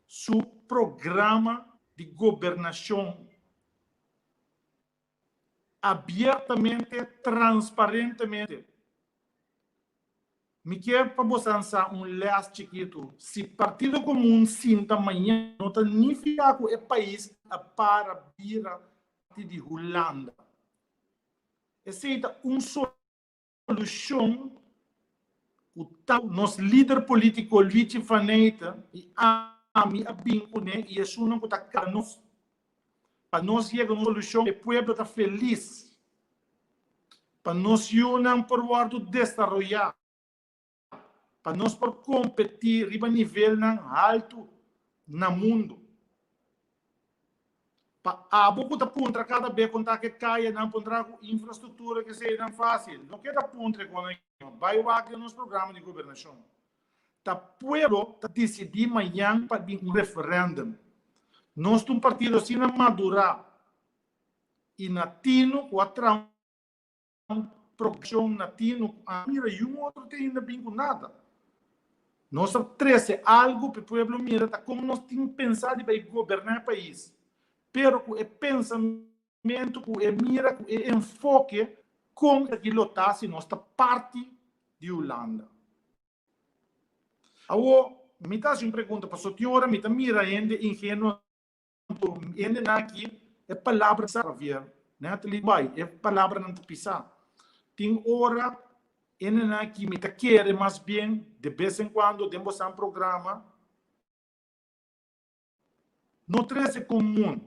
su programa di gobernashon. Abiertamente, transparentemente. Mi ke pa bosan sa un lès chikitu, si Partido Komun sinta mañana no ta nifiká ku e pais a para bira parti di Hulanda. Esei ta un solushon ku ta nos lider polítiko Luigi van Eijten i ami a bin kuné i esunnan ku ta kara nos pa nos yega un solushon e pueblo ta felis. Pa nos yunan por wòrdu desaroyá, pa nos por kompetí riba nivelnan haltu na mundu. Pa abo ku ta puntra kada be kon ta ke kayanan puntra ku infrastruktura ke eseinan fásil, no keda puntra e kon aki, bai wak den nos programa di gobernashon. Ta pueblo ta disidí mañan pa bin un referèndum. Nos ta un partido asina madurá i na tinu ku a traha un produkshon na tinu ku a mira yun otro te ainda bin ku nada. Nos a trese algu pa e pueblo mira ta kon nos tin pensá di bai goberná e pais, pero ku e pensamentu, ku e mira, ku e enfoke kon esaki lo ta si nos ta parti di Hulanda. Awor, mi ta hasi un pregunta, pasobra tin ora mi ta mira hende ingenuo Anto hendenan aki e palabra sa Javier, Natalie bai e palabranan ta pisa. Tin ora hendenan aki mi ta kere mas bien de bes en cuando den bosan programa no trece comun,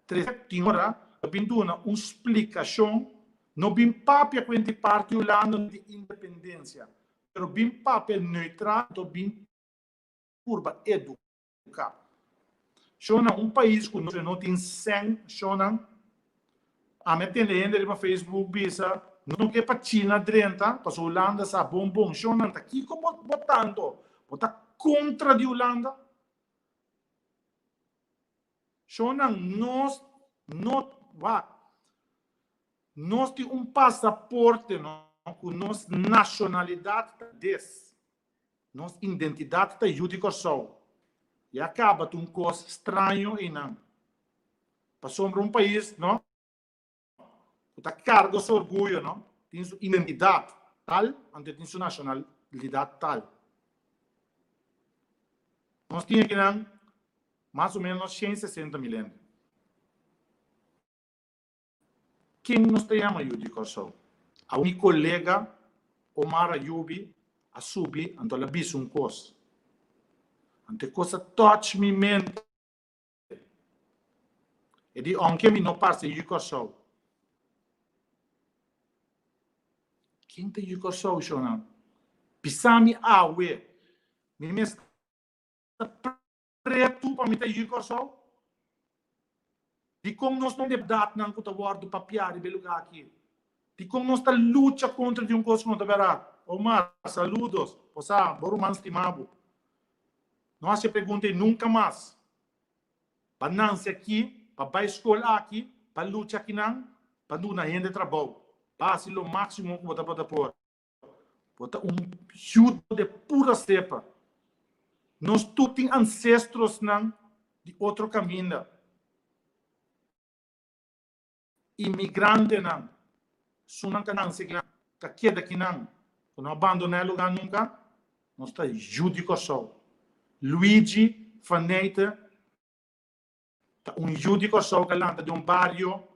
trece tin ora ta bin duna un splicacion, no bin papia cu hende parti Hulanda di independencia, pero bin papia neutral anto bin purba educa. Shownan, un pais ku no tin sèn, shownan. Ami a tende hende riba Facebook bisa, no ke pa China drenta, pasobra Hulanda sa bon bon. Shownan, ta kiko bo bo ta anto? Bo ta kontra di Hulanda? Shownan, nos no, wak, nos tin un pasaporte no, ku nos nashonalidat ta des. Nos identidat ta yu di Kòrsou. Ya kaba ta un kos straño einan. Pasobra un pais, no, ku ta karga su orguyo, no, tin su identidat tal, anto e tin su nashonalidat tal. Nos tin akinan mas o ménos 160 mil hende. Ken nos ta yama yu di Kòrsou? Awe mi kolega Omar Ayubi a subi anto el a bisa un kos. Anto e kos a touch mi mente. E di ounke mi no parse yu Kòrsou. Ken ta yu Kòrsou shownan? Bisa mi awe. Mi mester pretu pa mi ta yu Kòrsou? Dikon nos no debatnan ku ta wòrdu papiá riba e lugá aki? Dikon nos ta lucha kontra di un kos ku no ta bèrdat? Omar, saludos. Bo sa, bo ruman stima bo. No hasi e pregunta ei nunka mas. Pa nanse aki, pa bai skol aki, pa lucha akinan, pa duna hende trabou. Pa hasi lo máksimo ku bo ta por. Bo ta un judo de pura cepa. Nos tur tin ancestrosnan di otro caminda. Inmigrantenan, sunan ka nanse kinan, ka keda kinan, ku no a bandona e lugar nunca, nos ta yu di Kòrsou. Luigi van Nijte ta un yu di Kòrsou ku a lanta den un bario,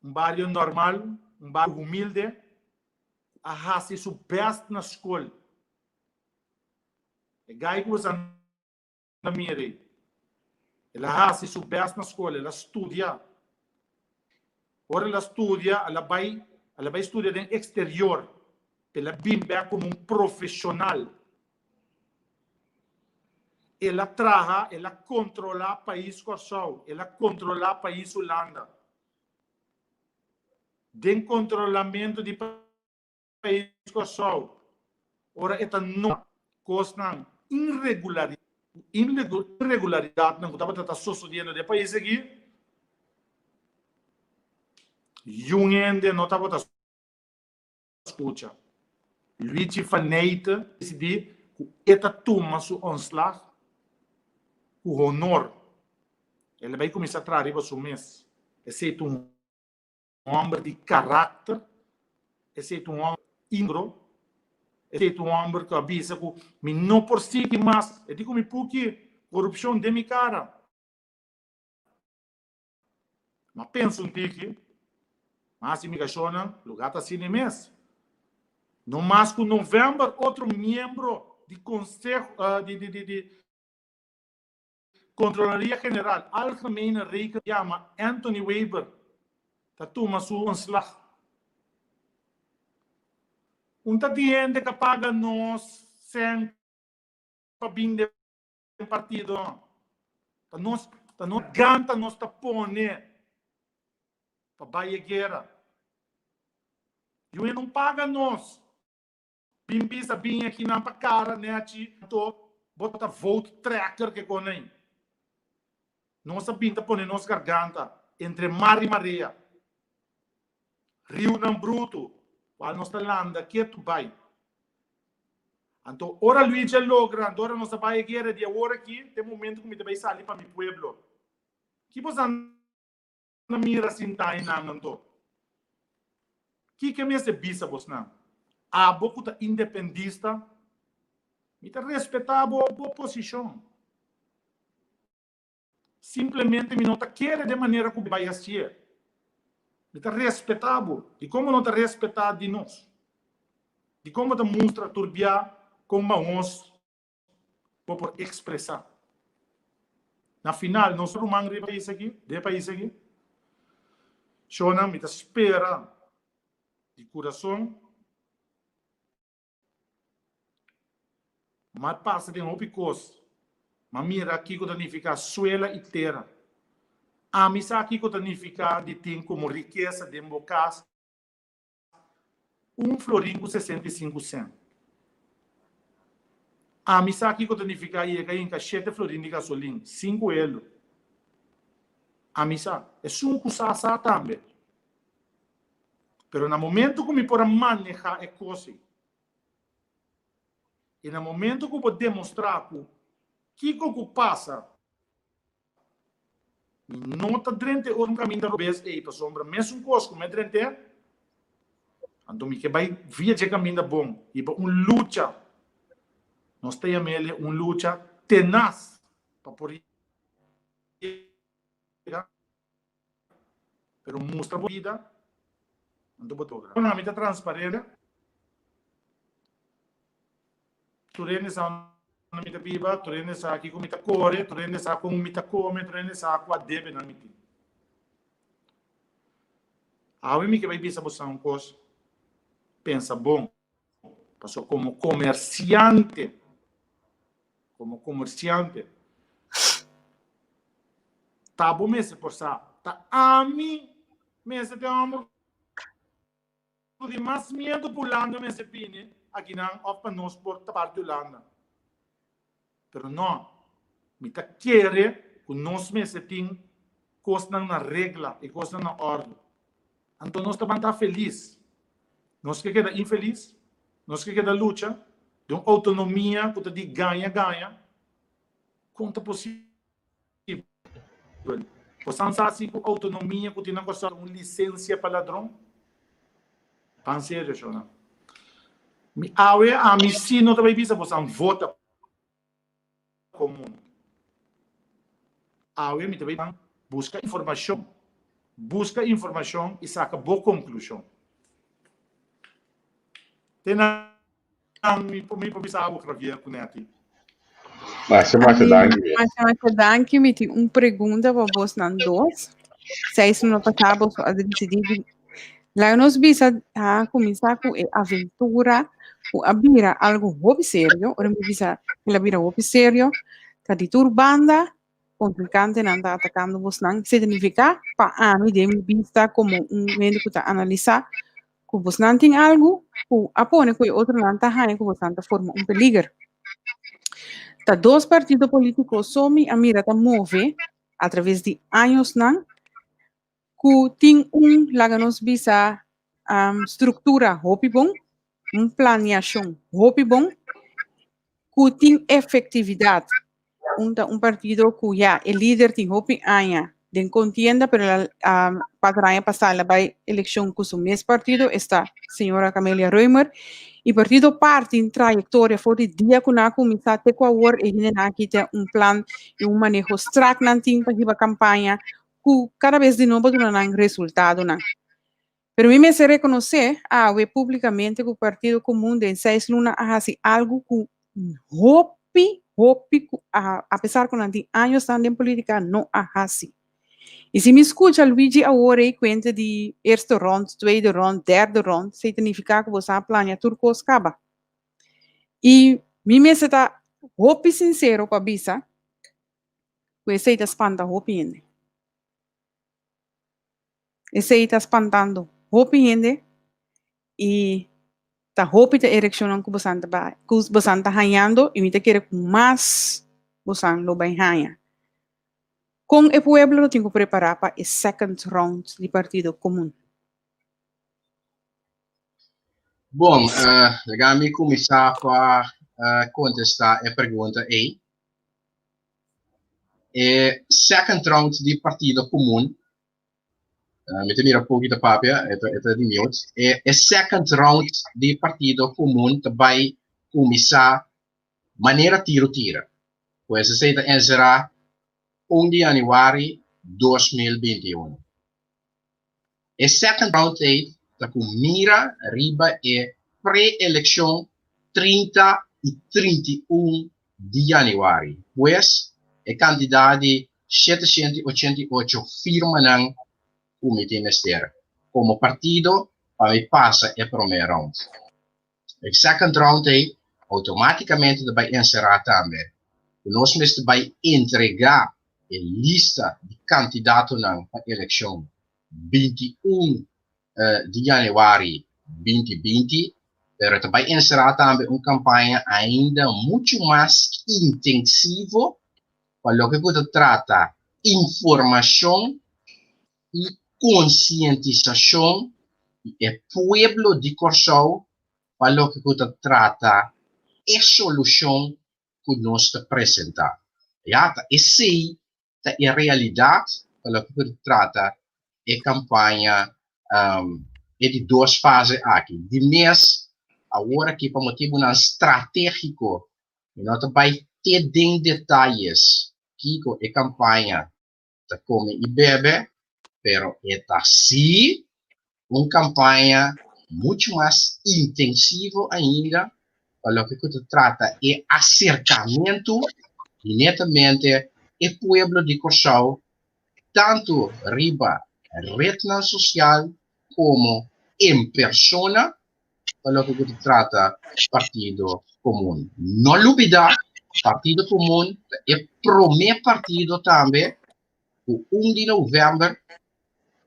un bario normal, un bario humilde, ku a hasi su bèst na skol. E gai ku bo sa na mira ei, el a hasi su bèst na skol, el a studia. Ora el a studia, el a bai, el a bai studia den eksterior, el a bin bèk komo un profeshonal. El a traha, el a kontrolá pais Kòrsou, el a kontrolá pais Hulanda. Den kontrolamentu di pais Kòrsou, ora e ta nota kosnan irregularidatnan ku tabata ta sosodiendo den e pais aki, yun hende no tabata Scucha. Luigi van Nijte dicidi cu e ta tuma su ontslag cu honor. El a bay cuminsa traha riba su mes. Esey ta un. hòmber di karakter, esei ta un hòmber íntegro, esei ta un hòmber ku a bisa ku mi no por sigui mas, e di ku mi puki korupshon den mi kara. Ma pensa un tiki, mas imigashonnan, lugá ta asina mes. No mas ku novèmber otro miembro di konseho di di di di Kontrolaria General, Algemene Reken yama Anthony Weber ta tuma su ontslag. Un ta di hende ka paga nos sèn pa bin den partido. Ta nos ta nos ganta nos ta pone pa bai e guera. Yu no paga nos. Bin bisa bin akinan pa kara nechi anto bo ta vote tracker ke konei. Nos a bin ta pone nos garganta entre mar i marea. Riunan brutu kual nos ta landa ketu bai. Anto ora Luigi a logra, anto ora nos a bai e guera di awor aki te momento ku mi ta bai sali pa mi pueblo. Ki bo sa na mira sinta einan anto? Kiko mester bisa bosnan? Abo ku ta independista, mi ta respetá bo bo posishon. Simplemente mi no ta kere den manera ku bai hasié. Mi ta respetá bo. Dikon bo no ta respetá di nos? Dikon bo ta mustra tur bia kon mahos bo por ekspresá? Na final, nos ruman riba e pais aki, den e pais aki. Shownan, mi ta spera di kurason. M'a pasa den hopi kos. M'a mira kiko ta nifiká suela i tera. Ami sa kiko ta nifiká di tin komo rikesa den bo kas un florin ku 65 sènt. Ami sa kiko ta nifiká yega hinka shete florin di gasolin, sinku elo. Ami sa. Esun ku sa sa tambe. Pero na momento ku mi por a manehá e kos ei, i na momento ku bo demostrá ku kiko ku pasa, mi no ta drenta e otro kaminda robes ei, pasobra mesun kos ku mi a drent'é, anto mi ke bai via dje kaminda bon, hiba un lucha, nos ta yam'el un lucha tenas pa por yega. Pero mustra bo bida, anto bo togra. Con ami ta transparente. Tur hende sa unda mi ta biba, tur hende sa kiko mi ta kore, tur hende sa kon mi ta kome, tur hende sa kua debenan mi tin. Awe mi ke bai bisa boso un kos, pensa bon, pasobra komo komersiante, Komo komersiante, ta bo mester por sa, ta ami mester ta e hòmber ku tin mas miedu pa Hulanda mester bini akinan òf pa nos por ta parti Hulanda. Pero no, mi ta kere ku nos mester tin kosnan na regla i kosnan na òrdu. Anto nos ta ban ta felis. Nos ke keda infelis? Nos ke keda lucha den un outonomia ku ta di gaña gaña? Kon ta posibel? Bosan sa si ku outonomia ku tin na Kòrsou ta un lisensia pa ladron? Ban serio, shownan. Mi awe ami si no ta bai bisa bosan vota. Komun. Awe mi ta bay ban buska informacion. Buska informacion y saca bo conclusion. Te nan mi por bisa abo Javier cu Netty. Masha masha danki mes. Masha masha danki. Mi tin un pregunta pa bosnan dos. Seis luna pasá boso a disidí di laga nos bisa a kuminsá ku e aventura ku a bira algu hopi serio. Ora mi bisa el a bira hopi serio, ta di tur banda kontrinkantenan ta atakando bosnan. Signifiká pa ami den mi bista komo un hende ku ta analisá ku bosnan tin algu ku a pone ku e otronan ta haña ku bosnan ta forma un peliger. Ta dos partido polítiko so mi a mira ta move atraves di añosnan ku tin un, laga nos bisa, struktura hopi bon, un planiashon hopi bon, ku tin efektividat. Un ta un partido ku ya e lider tin hopi aña. den contienda, pero el a cuater aña pasa el a bay eleccion cu su mes partido, esta señora Camelia Römer, y partido par tin trayectoria for di dia cu nan a cuminsa te cu awor, e hendenan aki tin un plan y un maneho strak nan tin pa hiba campaña cu cada bes di nobo duna nan resultadonan. Pero mi mester reconoce awe publicamente cu Partido Comun den seis luna a haci algo cu hopi, hopi cu a, a pesar cu nan tin añosnan den politica, no a haci. Y si mi scucha Luigi awor ey cuenta di eerste rond, tweede rond, derde rond, esey ta nifica cu bo sa plania tur cos caba. Y mi mester ta hopi sincero pa bisa cu esey ta spanta hopi hende. Esei ta spantando hopi hende i ta hopi ta e reakshonnan ku bosan ta bai, ku bosan ta hañando i mi ta kere ku mas bosan lo bai haña. Kon e pueblo lo tin ku prepará pa e second round di Partido Komun? Bon, laga mi kuminsá pa kontestá e pregunta ei. E second round di Partido Komun, mi ta mira poki ta papia, e ta, e ta di mute. E, e second round di Partido Komun ta bai kuminsá manera tiro tira. Pues esei ta enserá un di yanüari 2021. E second round ei ta ku mira riba e pre-elekshon 30 i 31 di yanüari. Pues e kantidat di 788 firmanan ku mi tin mester komo partido pa mi pasa e promé round. E second round ei automáticamente ta bai enserá tambe ku nos mester bai entregá e lista di kandidatonan pa elekshon 21 di yanüari 2020, pero ta bai enserá tambe un kampaña ainda muchu mas intensivo pa loke ku ta trata informashon i konsientisashon di e pueblo di Kòrsou pa loke ku ta trata e solushon ku nos ta presentá. Ya, ta esei ta e realidat pa loke ku ta trata e kampaña e di dos fase aki. Di mes awor aki pa motibunan stratégiko mi no ta bai te den detayes kiko e kampaña ta kome i bebe, pero e ta sí un kampaña muchu mas intensivo ainda pa loke ku ta trata e aserkamentu di netamente e pueblo di Kòrsou tantu riba retnan sosial komo en persona pa loke ku ta trata Partido Komun. No lubidá, Partido Komun ta e promé partido tambe ku un di novèmber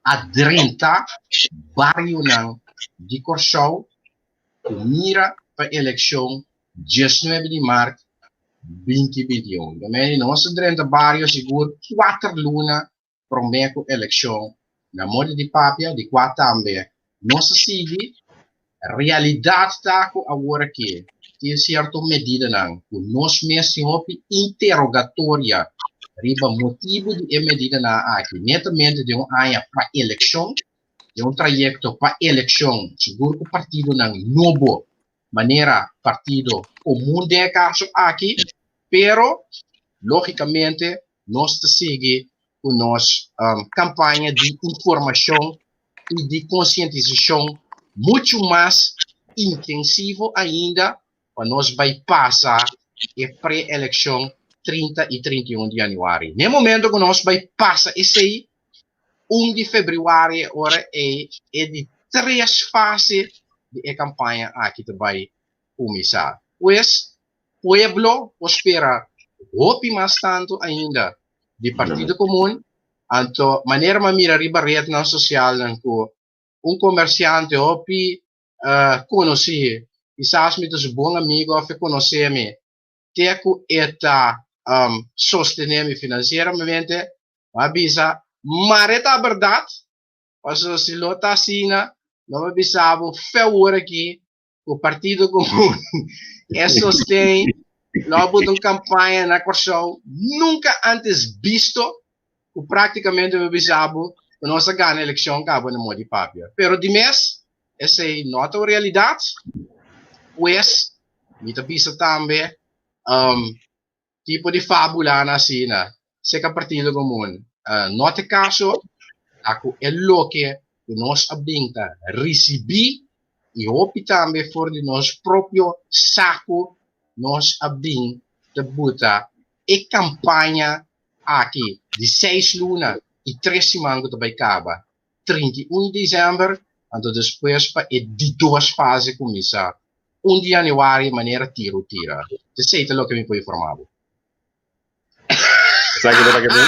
a drenta barionan di Kòrsou ku mira pa elekshon 19 di mart 2021. Tambe nos a drenta bario sigur kuater luna promé ku elekshon na moda di papia di kua tambe nos a sigui. Realidat ta ku awor aki tin sierto medidanan ku nos mes tin hopi interogatoria riba motibu di e medidanan aki netamente den un aña pa elekshon, den un trayekto pa elekshon, sigur ku partidonan nobo manera Partido Komun den e kaso aki, pero lógikamente nos ta sigui ku nos kampaña di informashon i di konsientisashon muchu mas intensivo ainda pa nos bai pasa e pre-elekshon 30 i 31 di yanüari. Na e momento ku nos bai pasa esei, un di febrüari e ora ei e di tres fase di e kampaña aki ta bai kuminsá. Pues, pueblo por spera hopi mas tantu ainda di Partido Komun, anto manera mi a mira riba retnan sosialnan ku un komersiante hopi konosí, kisas mi ta su bon amigu òf e konosé mi, te ku e ta sostené mi finansieramente, mi a bisa, mare ta bèrdat, pasobra si lo ta asina, lo mi a bisa bo fe awor aki ku Partido Komun e sosten lo a buta un kampaña na Kòrsou nunka antes bisto. ku práktikamente mi bisa bo ku nos a gana elekshon kaba na modi papia. Pero di mes esei no ta un realidat, pues mi ta bisa tambe tipo di fabulanan asina seka Partido Komun no ta e kaso, ta ku e loke ku nos a bin ta risibí i hopi tambe for di nos propio saku nos a bin ta buta e kampaña aki di seis luna i tres siman ku ta bai kaba 31 di desèmber, anto despues pa e di dos fase kuminsá un di yanüari manera tiru tira. Esei ta loke mi por informá bo. Esaki bo ta ke bin?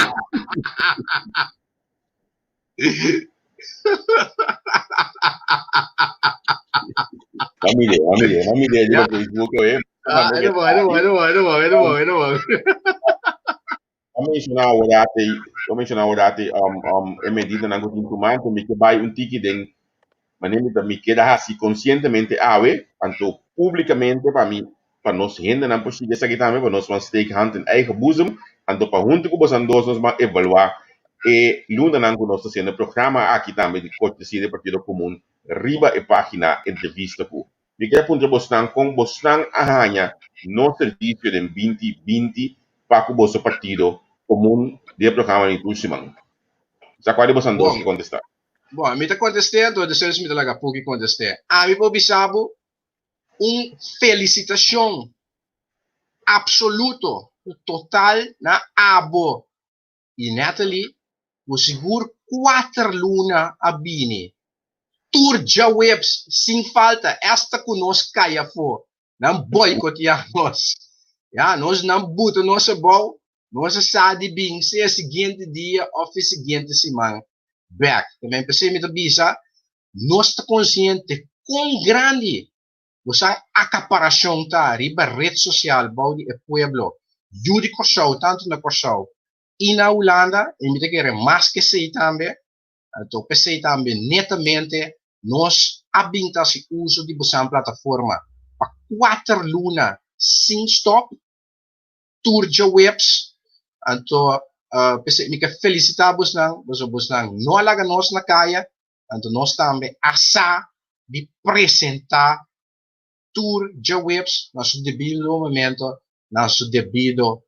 Mami de, mami de, mami de, riba Facebook oe. Ah, e no bo, e no bo, e no bo, e no bo, e no bo, e no bo. A menshoná awor a menshoná awor um, um, e medidanan ku tin tumá, anto mi ke bai un tiki den manera mi ta mi keda hasi konsientemente awe, anto públikamente pa mi pa nos hendenan por sigui esaki tambe, pa nos ban steek hand in eigen boezem, anto pa huntu ku bosan dos nos ban evaluá e lunanan ku nos ta hasiendo e programa aki tambe di Kortesia di Partido Komun riba e página Entrevista ku Mi ke puntra bosnan kon bosnan a haña nos servisio den 2020 pa ku boso partido komun di e programa di tur siman. Sa kua di bosan dos ke kontestá? Bon, mi ta kontest'é, anto despues mi ta laga Puki kontest'é. Ami por bisa bo un felisitashon apsoluto, total na abo i Natalie ku sigur kuater luna a bini tur djaweps sin falta esta ku nos kai afó nan boikotiá nos ya nos nan buta nos abou nos a sa di bin sea e siguiente dia òf e siguiente siman bèk. Tambe p'esei mi ta bisa nos ta konsiente kon grandi Bo sa akaparashon ta riba ret sosial bou di e pueblo yu di Kòrsou tantu na Kòrsou i na Hulanda i mi ta kere mas ke esei tambe. Anto p'esei tambe netamente nos a bin ta hasi uso di bosan plataforma pa kuater luna sin stòp tur djaweps. Anto p'esei mi ke felisitá bosnan pasobra bosnan no a laga nos na kaya Anto nos tambe a sa di presentá tur djaweps na su debido momento, na su debido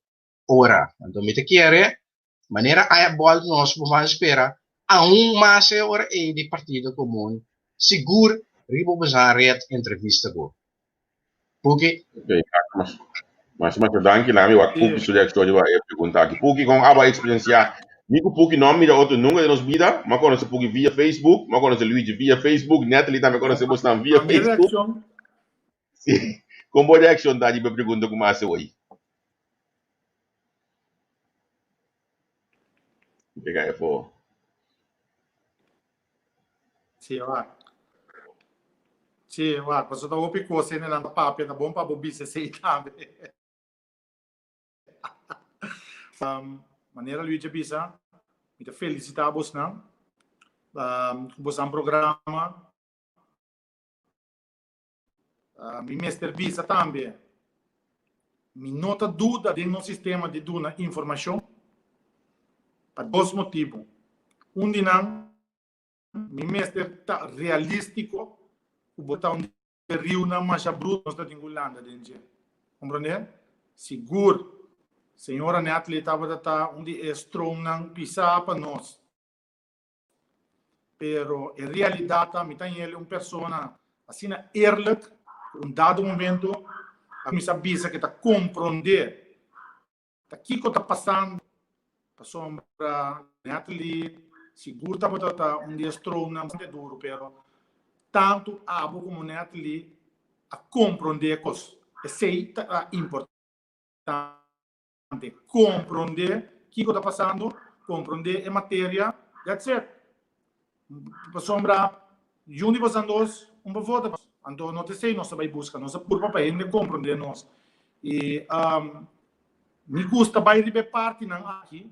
ora. Anto mi ta kere, manera aña bòlta nos por mas spera aun mas e ora ei di Partido Komun sigur riba boso ret entrevista ku Puki. Ok, mas mas masha danki na mi wak Puki su reakshon riba e pregunta aki. Puki kon abo a eksperensiá? Mi ku Puki no a mira otro nunka den nos bida. Mi a konosé Puki via Facebook, mi a konosé Luigi via Facebook, Natalie tambe a konosé bosnan via Mi Facebook. reakshon Sí. Kon bo reakshon ta riba e pregunta ku mi a hasi hoy? Mi pega e fo. Sí, wak. Sí, wak. Pasobra ta hopi kos hendenan ta papia, ta bon pa bo bisa esei tambe. Um, manera Luigi a bisa, mi ta felicita bosnan um, ku bosnan programa. Uh, mi mester bisa tambe, mi no ta duda den nos sistema di duna informashon pa dos motibu. Un di nan, mi mester ta realístiko ku bo ta un riunan masha bruto nos ta tin ku landa den dje. Komprondé? Sigur, señora Natalie tabata ta un di e stroomnan pisá pa nos. Pero e realidad ta, mi ta heli un persona asina eerlijk, ku un dado momento a kuminsá bisa ke ta komprondé ta kiko ta pasando, pasobra Natalie sigur tabata ta un di e stroomnan bastante duro, pero tantu abo komo Natalie a komprondé e kos. Esei ta importante. Komprondé kiko ta pasando, komprondé e materia, that's it. Pasobra yun di bosan dos un pa vota pa nos. Anto no ta esei nos ta bai buska, nos ta purba pa hende komprondé nos. I mi gusta bai riba e partinan aki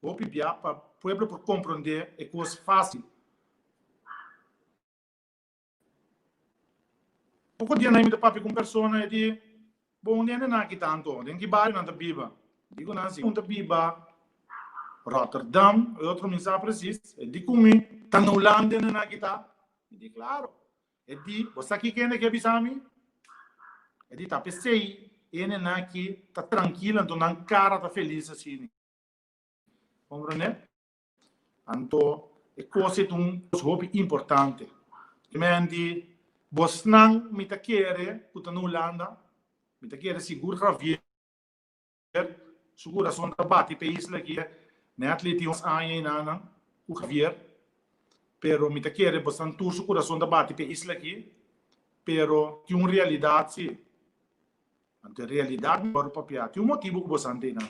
hopi bia pa pueblo por komprondé e kos fásil. Poko dia nan mi ta papia ku un persona e di, Bo un hende nan aki tanto? Den ki bario nan ta biba? Digo nan si un ta biba. Rotterdam, e otro mi sa precies. E di ku mi, ta na Hulanda e nan aki ta? Mi di, klaro. E di, bo sa kiko hende ke bisa mi? E di, ta p'esei e nan aki ta trankil anto nan kara ta felis asina. Komprendé? Anto e kos ei ta un kos hopi importante. Men di bosnan mi ta kere ku ta na Hulanda, mi ta kere sigur Javier su kurason ta bati p'e isla aki. Natalie tin ons aña einanan ku Javier, pero mi ta kere bosnan tur su kurason ta bati p'e isla aki, pero tin un realidat si. Anto e realidat mi wòrdu papiá. Tin un motibu ku bo san ta einan.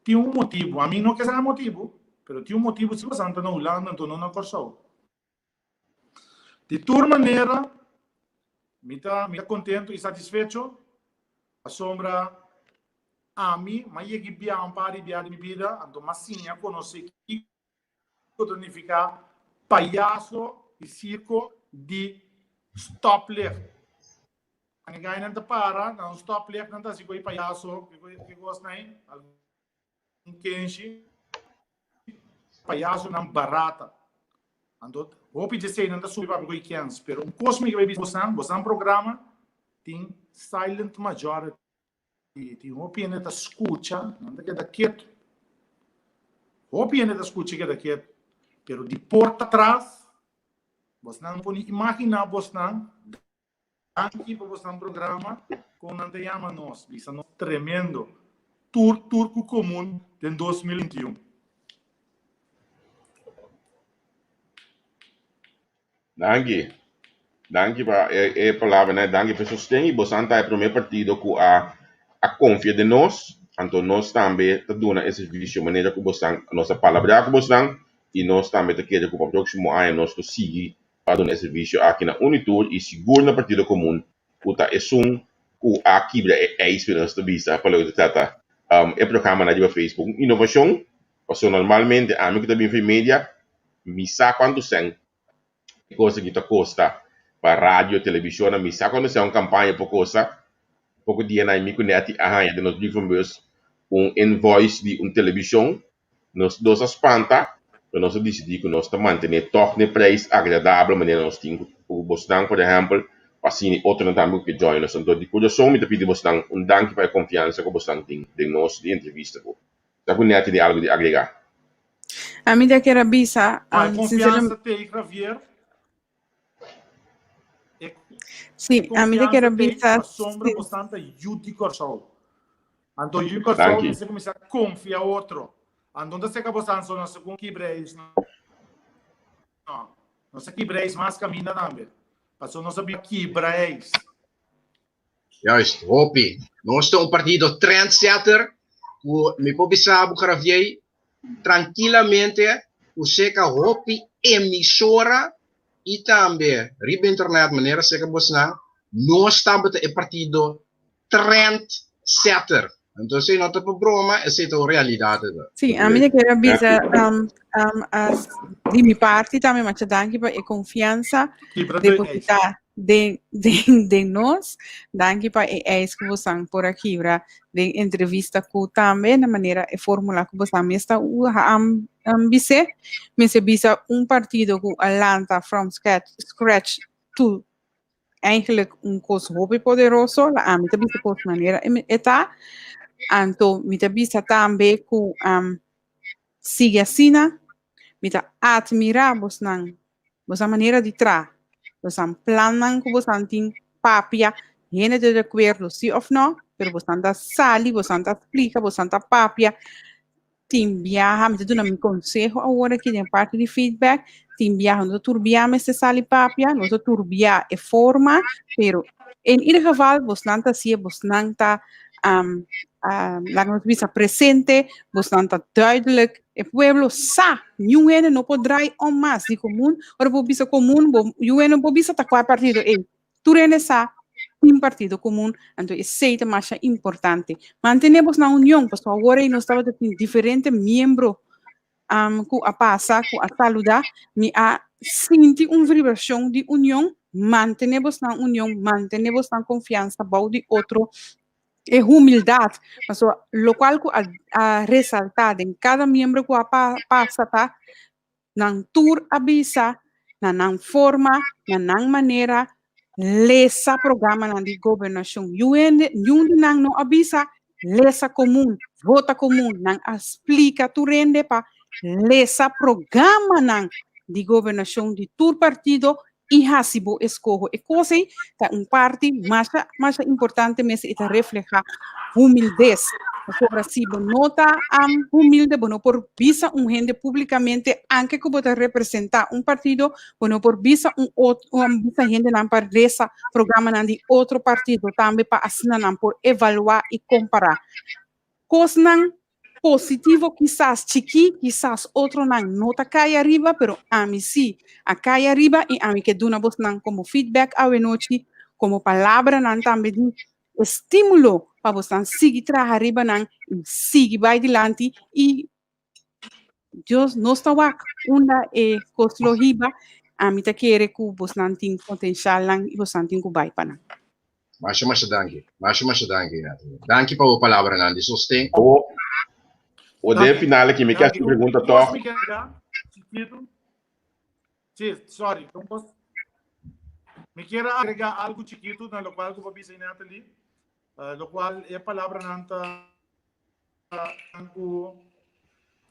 Tin un motibu. Ami no ke sa e motibu, pero tin un motibu si bo san ta na Hulanda anto no na Kòrsou. Di tur manera, mi ta mi ta kontentu i satisfecho pasobra ami m'a yega bia un par di bia di mi bida anto m'a siña konosé kiko ta nifiká payaso di sirko di stoplicht. Ane gainan ta para na un stoplicht nan ta hasi koe payaso, ke kos nan ei, algun kenshi, payasonan barata. Anto hopi djesei nan ta subi papia koe kens, pero un kos mi ke bai bisa bosnan, bosnan programa tin silent majority, tin hopi hende ta skucha, nan ta keda ketu. Hopi hende ta skucha i keda ketu, pero di porta tras bosnan no por ni imagina bosnan. Danki pa bosnan programa kon nan ta yama nos bisa nos tremendo tur tur ku komun den 2021. Danki. Danki pa e e palabranan, danki pa e sosten i bosan ta e prome partido ku a a konfia den nos, anto nos tambe ta duna e servisio manera ku bosan nos a palabrá ku bosnan i nos tambe ta kere ku pa próksimo aña nos lo sigui pa duna e servisio aki na Unitur i sigur na Partido Komun ku ta esun ku a kibra e ijs ku nos ta bisa pa loke ta trata e programanan riba Facebook. Un inovashon pasobra normalmente ami ku ta bin for media mi sa kuantu sèn e kos aki ta kosta pa radio, televishonnan, mi sa kuantu sèn un kampaña por kosta. Poko dianan mi ku Netty a haña den nos brievenbus un invoice di un televishon Nos dos a spanta, pero nos a disidí ku nos ta mantené tòg n'e preis agradabel manera nos tin ku bosnan, por ehèmpel, pa asina e otronan tambe ku ke join nos. Anto di kurason mi ta pidi bosnan un danki pa e konfiansa ku bosnan tin den nos di entrevista ku ta ku Netty tin algu di agregá. Ami ta kier a bisa, Ma e konfiansa t'ei, Javier. E Sí, ami ta kier a konfiansa t'ei bisa, pasobra sí. bosnan ta yu di Kòrsou. Anto yu Kòrsou Danki. mester kuminsá konfia otro. Anto no ta seka bosan so nos ta kon kibra eis no. Nos ta kibra eis mas kaminda tambe. Pasobra nos a bin kibra eis. Juist, hopi. Nos ta un partido trendsetter ku mi por bisa bo Javier trankilamente ku seka hopi emisora i tambe riba internet manera seka bosnan nos tabata e partido trendsetter. Anto esei no ta pa broma, esei ta un realidat. Sí, ami ta kere bisa um, um, as, di mi parti tambe masha danki pa e konfiansa depositá den, den, den nos. Danki pa e eis ku bosan por a kibra den entrevista ku tambe na manera e fórmula ku bosan mes ta um, um, bis'é. Mester bisa un partido ku a lanta from scratch, scratch to Eigenlijk un kos hopi poderoso, la ami ta bisa kos manera e ta. Anto mi ta bisa tambe ku um, sigui asina, mi ta admirá bosnan, bosnan manera di tra, bosnan plannan ku bosnan tin papia, hende ta di akuerdo si òf no, pero bosnan ta sali, bosnan ta splika, bosnan ta papia. Tin biaha, mi ta duna mi konseho awor aki den parti di feedback, tin biaha no ta tur bia mester sali papia, no ta tur bia e forma, pero en ieder geval bosnan ta hacié, bosnan ta um, um, laga nos bisa presente, bosnan ta duidelijk, e pueblo sa, niun hende no por draai om mas di komun, ora bo bisa komun, bo, niun hende no por bisa ta kua partido ei. Tur hende sa tin partido komun, anto esei ta masha importante. Mantené bos na union, pasobra awor ei nos tabata tin diferente miembro um, ku a pasa, ku a saludá. Mi a sinti un vibrashon di union. Mantené bos na union, mantené bos na konfiansa bou di otro. E humildad, pasobra locual cu a a resalta den cada miembro cu a pasa ta nan tur a bisa na nan forma, na nan manera, lesa programanan di gobernacion. Yu hende, niun di nan no a bisa lesa comun, vota comun. Nan a splica tur hende pa lesa programanan di gobernacion di tur partido i hasi bo eskoho. E kos ei ta un parti masha, masha importante mes i ta reflehá humildes. Pasobra si bo no ta humilde, bo no por bisa un hende públikamente, anke ku bo ta representá un partido, bo no por bisa un ot, bisa hendenan pa resa programanan di otro partido tambe pa asina nan por evaluá i kompará. Kosnan positivo kisas chikí, kisas otronan no ta kai ariba, pero ami sí a kai ariba i ami ke duna bosnan komo feedback awenochi, komo palabranan tambe di estímulo pa bosnan sigui traha riba nan i sigui bai dilanti i Dios nos ta wak unda e kos lo hiba, ami ta kere ku bosnan tin potenshalnan i bosnan tin ku bai pa nan. Masha masha danki. Masha masha danki Natalie. Danki pa bo palabranan di sosten. Awo, o den final aki mi ke hasi un pregunta tòg. Sí, sorry. Un kos. Mi kier a agrega algo chikitu na lokual ku bo a bisa Natalie. Lokual e palabranan ta ku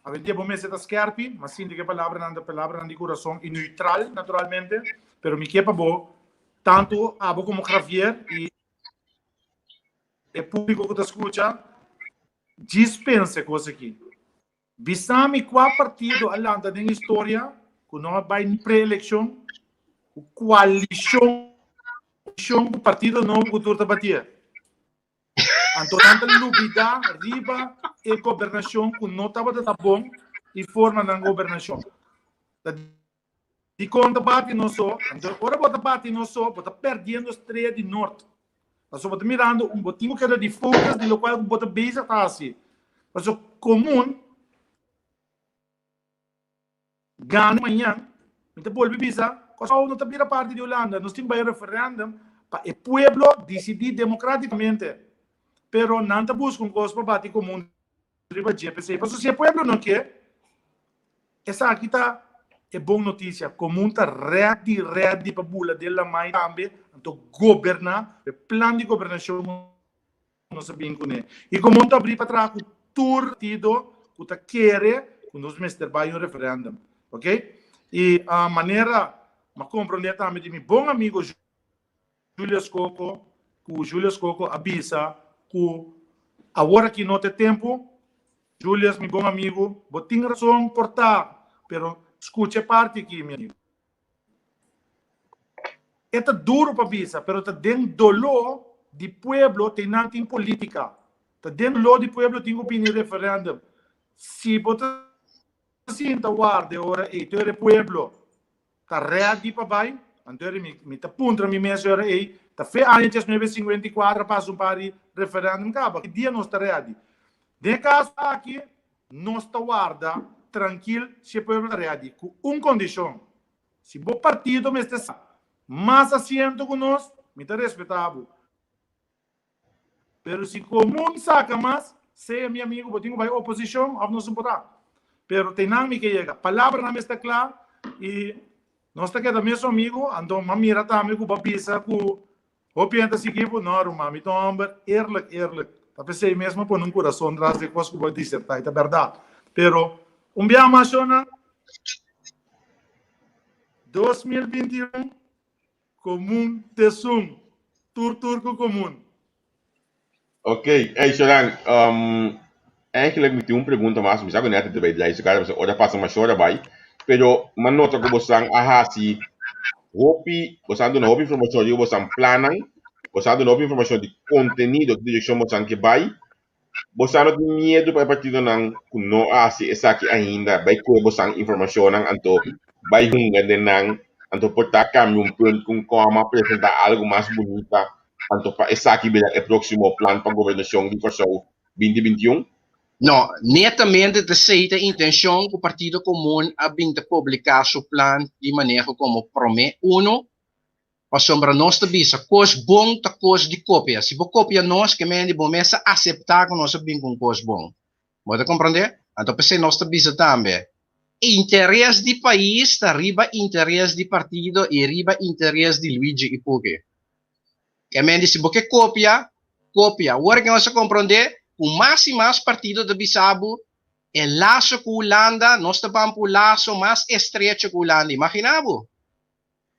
awendia bo mester ta skerpi, ma sinti ku e palabranan ta palabranan di kurason i neutral naturalmente, pero mi ke pa bo tantu abo komo Javier i e públiko ku ta skucha djis pensa e kos aki. Bisa mi kua partido a lanta den historia ku no a bai ni pre-elekshon ku koalishon ku Partido Nobo ku tur ta batié. Anto nan ta lubidá riba e gobernashon ku no tabata ta bon i forma nan gobernashon. Ta dikon ta bati nos so? Anto ora bo ta bati nos so, bo ta perdiendo strea di nort. Pasobra bo ta mirando un bo tin ku keda di focus di lokual ku bo ta bezig ta hasi. Pasobra komun Gana mañan, mi ta bolbe bisa, Kòrsou no ta bira parti di Hulanda, nos tin bai referèndum pa e pueblo disidí demokratikamente. Pero nan ta buska un kos pa bati komun riba dje p'esei. Pasobra si e pueblo no ke, esaki ta e bon notisia, komun ta rèdi rèdi pa bula den lamai tambe, anto goberná, e plan di gobernashon nos a bin kuné. I komo ta abrí pa traha ku tur partido ku ta kere ku nos mester bai un referèndum. Ok? I manera m'a komprondé tambe di mi bon amigo Julius Coco, ku Julius Coco a bisa ku awor aki no ta e tempu. Julius, mi bon amigo, bo tin rason por ta, pero skucha e parti aki, mi amigo. E ta duro pa bisa, pero ta den doló di pueblo te nan tin politica. Ta den doló di pueblo tin ku bini referendum. Si bo ta sinta warda e ora ei, tur e pueblo ta ready pa bai, anto mi, mi ta puntra mi mes e ora ei, ta fe aña 1954 a pasa un par di referendum kaba, ki dia nos ta ready? Den e kaso aki, nos ta warda trankil si e pueblo ta ready, ku un kondishon, Si bo partido mester sa mas asiento ku nos, mi ta respetá bo. Pero si komun saka mas, sea mi amigo, bo tin ku bai oposishon òf nos no por ta. Pero te nan mi ke yega. Palabranan mester kla i nos ta keda mesun amigo, anto m'a mira tambe ku bo a bisa ku Hopi hende ta sigui bo, No, ruman, mi ta un homber eerlijk, eerlijk. Ta p'esei mes mi a pone un kurason tras di e kos ku bo a disertá, i ta bèrdat. Pero, un biaha mas, shona, 2021, komun t'esun, tur tur ku komun. Ok, ey Shonan, um, eigenlijk mi tin un pregunta mas, mi sa ku net ta bay draai su cara, pasobra ora pasa masha ora bay, pero mi a nota ku bosan a hasi hopi, bosan a duna hopi informashon riba bosan plannan, bosan a duna hopi informashon di kontenido, ki direkshon bosan ke bay, bosan no tin miedu pa e partidonan ku no a hasi esaki ainda bay kohe bosan informashonnan anto bay hunga den nan, anto por ta kambia un punt ku un kòma, presentá algu mas bunita Anto pa esaki bira e próksimo plan pa gobernashon di Kòrsou 2021? No, netamente ta esei ta intenshon ku Partido Komun a bin ta publiká su plan di maneho komo promé uno. Pasobra nos ta bisa, kos bon ta kos di kopia. Si bo kopia nos, ke mende bo mes a aseptá ku nos a bin ku un kos bon. Bo ta komprondé? Anto p'esei nos ta bisa tambe, interes di pais ta riba interes di partido i riba interes di Luigi i Puki. Ke mende si bo ke kopia, kopia. Awor ke nos a komprondé ku mas i mas partido ta bisa bo e laso ku Hulanda, nos ta ban pa un laso mas estrecho ku Hulanda. Imaginá bo!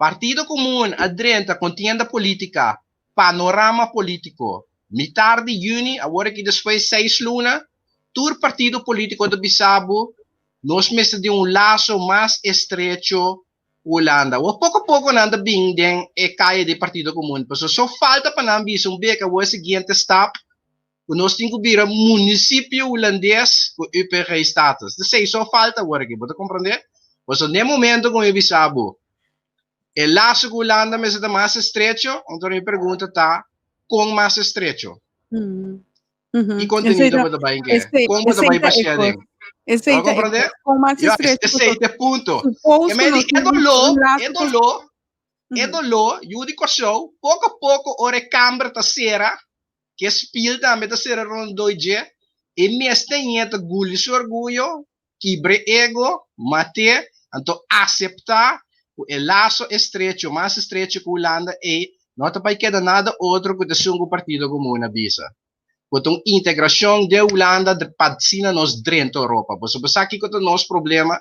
Partido Komun a drenta kontienda polítika, panorama polítiko. Mitar di yüni, awor aki despues seis luna, tur partido polítiko ta bisa bo, nos mester di un laso mas estrecho ku Hulanda. Awor poko poko nan ta bin den e kaya di Partido Komun, pasobra so falta pa nan bisa un bek awor e siguiente stap ku nos tin ku bira munisipio hulandes ku UPG status. Esei so falta awor aki, bo ta komprondé? Pasobra den momento ku mi bisa bo e laso ku Hulanda mester ta mas estrecho, anto mi pregunta ta, kon mas estrecho? Ki kontenido bo ta bai ke? Kon bo ta bai bashia aden? Esei Bo ta e komprondé? kos. Kon mas Ja, estrecho esei ta e punto. Suppose Ke ku men nos di e tin un doló, laso e ku doló, e doló, yu di Kòrsou, poko poko ora e kamber ta sera, Ke spil tambe ta sera rondó dje, e mester ñe ta guli su orguyo, kibra e ego, mat'é, anto aseptá ku e laso estrecho, mas estrecho ku Hulanda ei, no ta bai keda nada otro ku ta esun ku Partido Komun a bisa, ku ta un integrashon den Hulanda pa asina nos drenta Oropa. Pasobra bo sa kiko ta nos problema?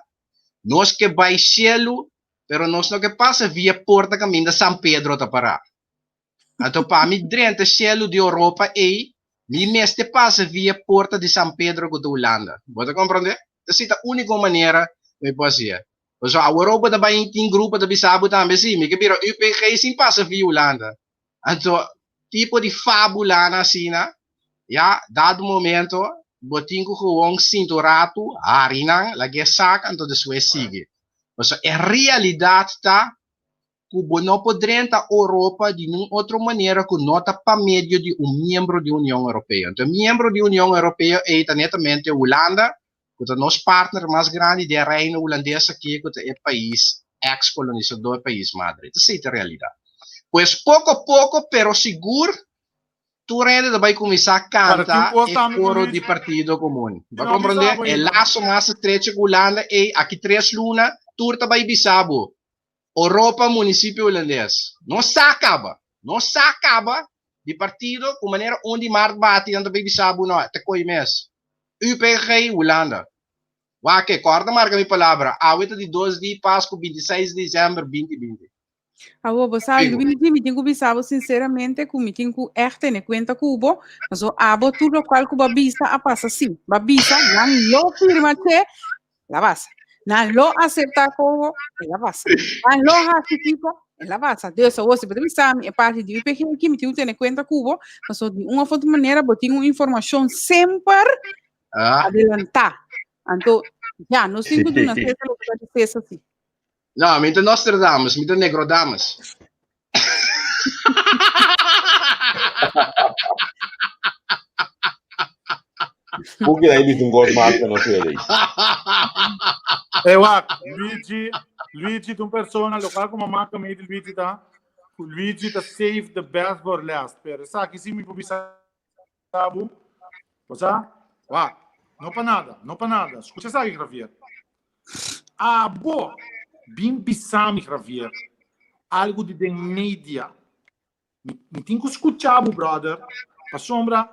Nos ke bai shelu, pero nos no ke pasa via porta kaminda San Pedro ta pará. Anto pa mi drenta shelu di Oropa ei, mi mester pasa via porta di San Pedro ku ta Hulanda. Bo ta komprondé? Esei ta úniko manera ku mi por hasié. Pasobra awor bo ta bai tin grupo ta bisa bo tambe, sí, mi ke bira UPG sin pasa via Hulanda. Anto tipo di fábulanan asina, ya, dado momento bo tin ku gewoon sinta un ratu, hari nan, lag'é sak, anto despues sigui. Pasobra e realidat ta ku bo no por drenta Oropa di nun otro manera ku no ta pa medio di un miembro di Union Europeo. Anto e miembro di Union Europeo ei ta netamente Hulanda, ku ta nos partner mas grandi den Reino Hulandes aki, ku ta e pais eks kolonisador, e pais madre. Esei ta e realidat. Pues poko poko pero sigur tur hende ta bai kuminsá kanta e koro di Partido Komun. Bo a komprondé? E laso mas estrecho ku Hulanda ei, aki tres luna tur ta bai bisa bo, Oropa munisipio hulandes no sa kaba, no sa kaba di partido ku manera un di mart bati nan ta bay bisa bo no ta koy mes. UPG Hulanda. Wak e, kòrda marka mi palabra, awe ta di dos di Pasku 26 di december 2020. Awo, bo sa, Luigi, mi tin ku bisa bo sinceramente ku mi tin ku ègt tene kuenta ku bo, paso abo tur lokual ku bo a bisa a pasa si. Bo a bisa nan lo firma che El a pasa. Nan lo acepta kogo, el a pasa. Nan lo hasi kiko, el a pasa. Dus awor si bo ta bisa mi e parti di UPG aki, mi tin ku tene kuenta ku bo, pasobra di un of otro manera bo tin un informashon semper Ah. adelantá. Anto, ya, nos tin ku duna César loke ta di César si. No, mi ta Nostradamus, mi ta Negrodamus. Hoe keda bisa un kos mas ku no sea dei? Hey, wak, Luigi, Luigi ta un persona, lokual ku mamá ka mi di Luigi ta, ku Luigi ta save the best for last. Pero esaki si mi por bisa bo, bo sa, wak, no pa nada, no pa nada. Skucha esaki, Javier. Abo bin bisa mi, Javier, algu di den media. Mi, mi tin ku skucha bo, brother, pasobra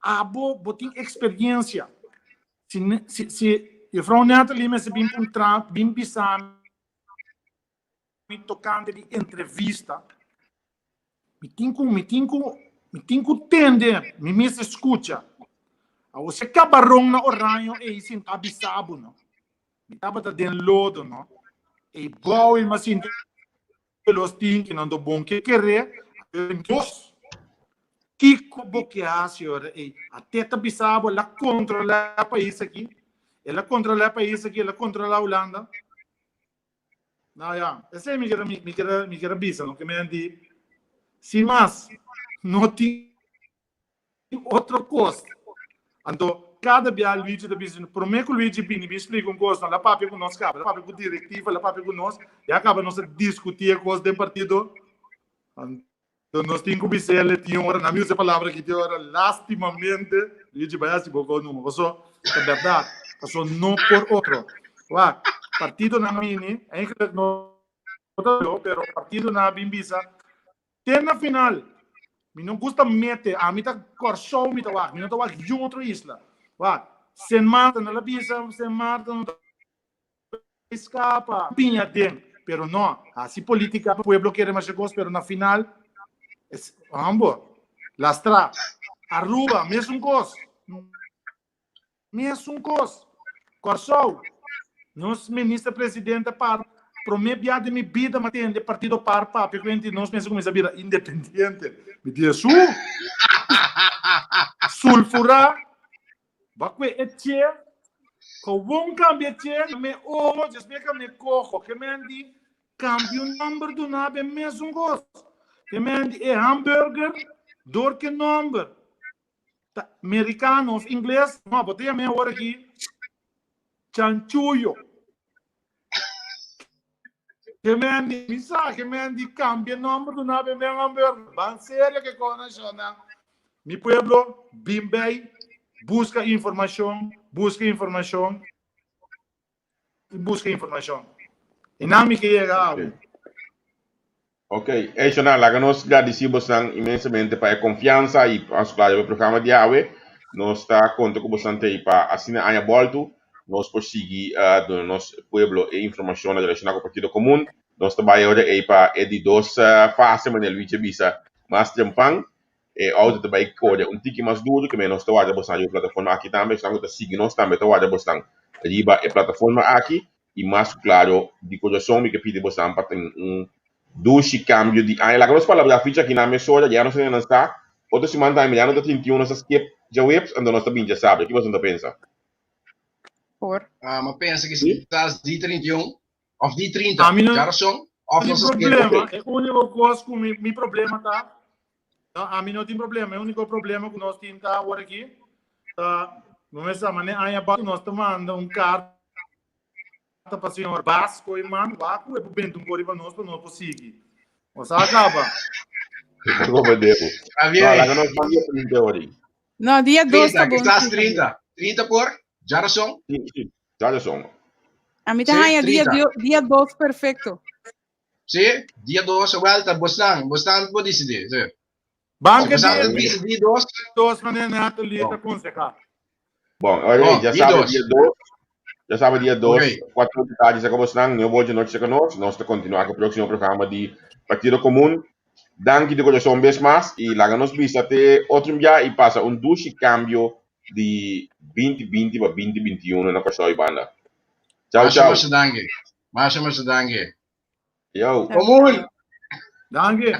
abo bo tin eksperiencia. Si, si, si juffrouw Natalie mester bin puntra, bin bisa mi tokante di entrevista, mi tin ku, mi tin ku, mi tin ku tende, mi mester skucha. Awor si e kabaron na Oraño ei sinta bisa bo no, mi tabata den lodo no, ei bou ei m'a sinti los tin ki nan to bon ke kere, Dios, kiko bo ke hasi ora ei? Ate ta bisa bo, el a kontrolá e pais aki, el a kontrolá e pais aki, el a kontrolá Hulanda. Nou ja, esei mi kier mi kier mi kier bisa, no ke men di sin mas no tin otro kos. Anto kada bia Luigi ta bisa, prome ku Luigi bini bin splika un kos, no la papia ku nos kaba, la papia ku direktiva, la papia ku nos, ya kaba nos a diskuti e kos den partido. Anto nos tin ku bis'el tin ora, nan mi usa e palabra aki tin ora, lastimamente, Luigi bai hasi bo kos numa, paso ta bèrdat, paso no por otro. Wak, partidonan a bini, eigenlijk no ta lo, pero partidonan a bin bisa, te na final, mi no gusta mete, ami ta Kòrsou mi ta wak, mi no ta wak niun otro isla. Wak, Sint Maarten, nan a bisa Sint Maarten no ta Scapa piña den, pero no, haci politica pa pueblo kere masha cos, pero na final, es, hambo, lastra. Aruba, mesun cos. Mesun cos. Corsou, nos minister presidente a para, prome bia den mi bida mi a tende partido par papia cu hende nos mester cuminsa bira independiente. Mi di Hesu! Sulfura. Ba kue e che, gewoon kambia e che, me ojo, despues kambia e koho. Ke men di kambia un nomber duna be mesun kos. Ke men di e hamburger dor ke nomber ta merikano of ingles, no, bo ta yama e awor aki chanchuyo. Ke men di, mi sa ke men di kambia nomber duna be men hamburger. Ban serio ke kos nashonal. Mi pueblo, bin bay, busca informacion, busca informacion y busca informacion. Y nan mi ke yega awe. Ok, Eishona, laga nos gradisí bosnan inmensamente pa e konfiansa i pa su klaro e programa di awe. Nos ta konta ku bosnan ta ei pa asina aña bòltu nos por sigui duna nos pueblo e informashonnan relashoná ku Partido Komun. Nos ta bai ora ei pa e di dos fase, manera Luigi a bisa mas trempan. E outo ta bai kore un tiki mas duru, ke nos ta warda bosnan riba e plataforma aki tambe. Esnan ku ta sigui nos tambe ta warda bosnan riba e plataforma aki. I mas ku klaro, di kurason mi ke pidi bosnan pa tin un dushi kambio di aña. Laga nos palabrá ficha aki na mesora, ya nos a nansá. Otro siman tambe ya no ta 31, nos ta skip djaweps, anto nos ta bin djasabra. Ki boso ta pensa? Por. Mi a pensa kisas di 31 Of di 30, Ami no ya razón, of tin nos a problema. E único cos cu mi, mi problema ta, no, ami no tin problema. E único problema cu nos tin ta awor aki, ta, no me sa, mane aña batu nos ta manda un carta pa señor Bas Koeiman, wak cu e por benta un cor riba nos pa nos por sigui. Nos a caba. Como debo. Javier. No, laga nos manda dia 30 ori. No, dia 2 30, ta bon. quizás sí, 30. 30 por, ya razón. Sí, sí. Ta razon. A mi ta Sí, haña dia, 30. dio, dia 2 perfecto. Sí, dia 2, wel, bosnan, bosnan por disidí. Sí. Banca Bosnan dia por disidí 2. 2 manera Natalie ta Bon. aconseja. Bon, ora Bon, ya dia sabe 2. dia 2. Ya sabe dia 2, Ok. 4 di tardi sa bosnan, no bojo noche sa nos. Nos ta continua ku próximo programa di Partido Komun. Danki di corazón bes mas y laga nos bisa te otro dia y pasa un dushi cambio di 2020 pa 2021 na Kòrsou i banda. Chau, Masha, chau. masha danki. Masha, masha danki. Yo. Komun! Danki.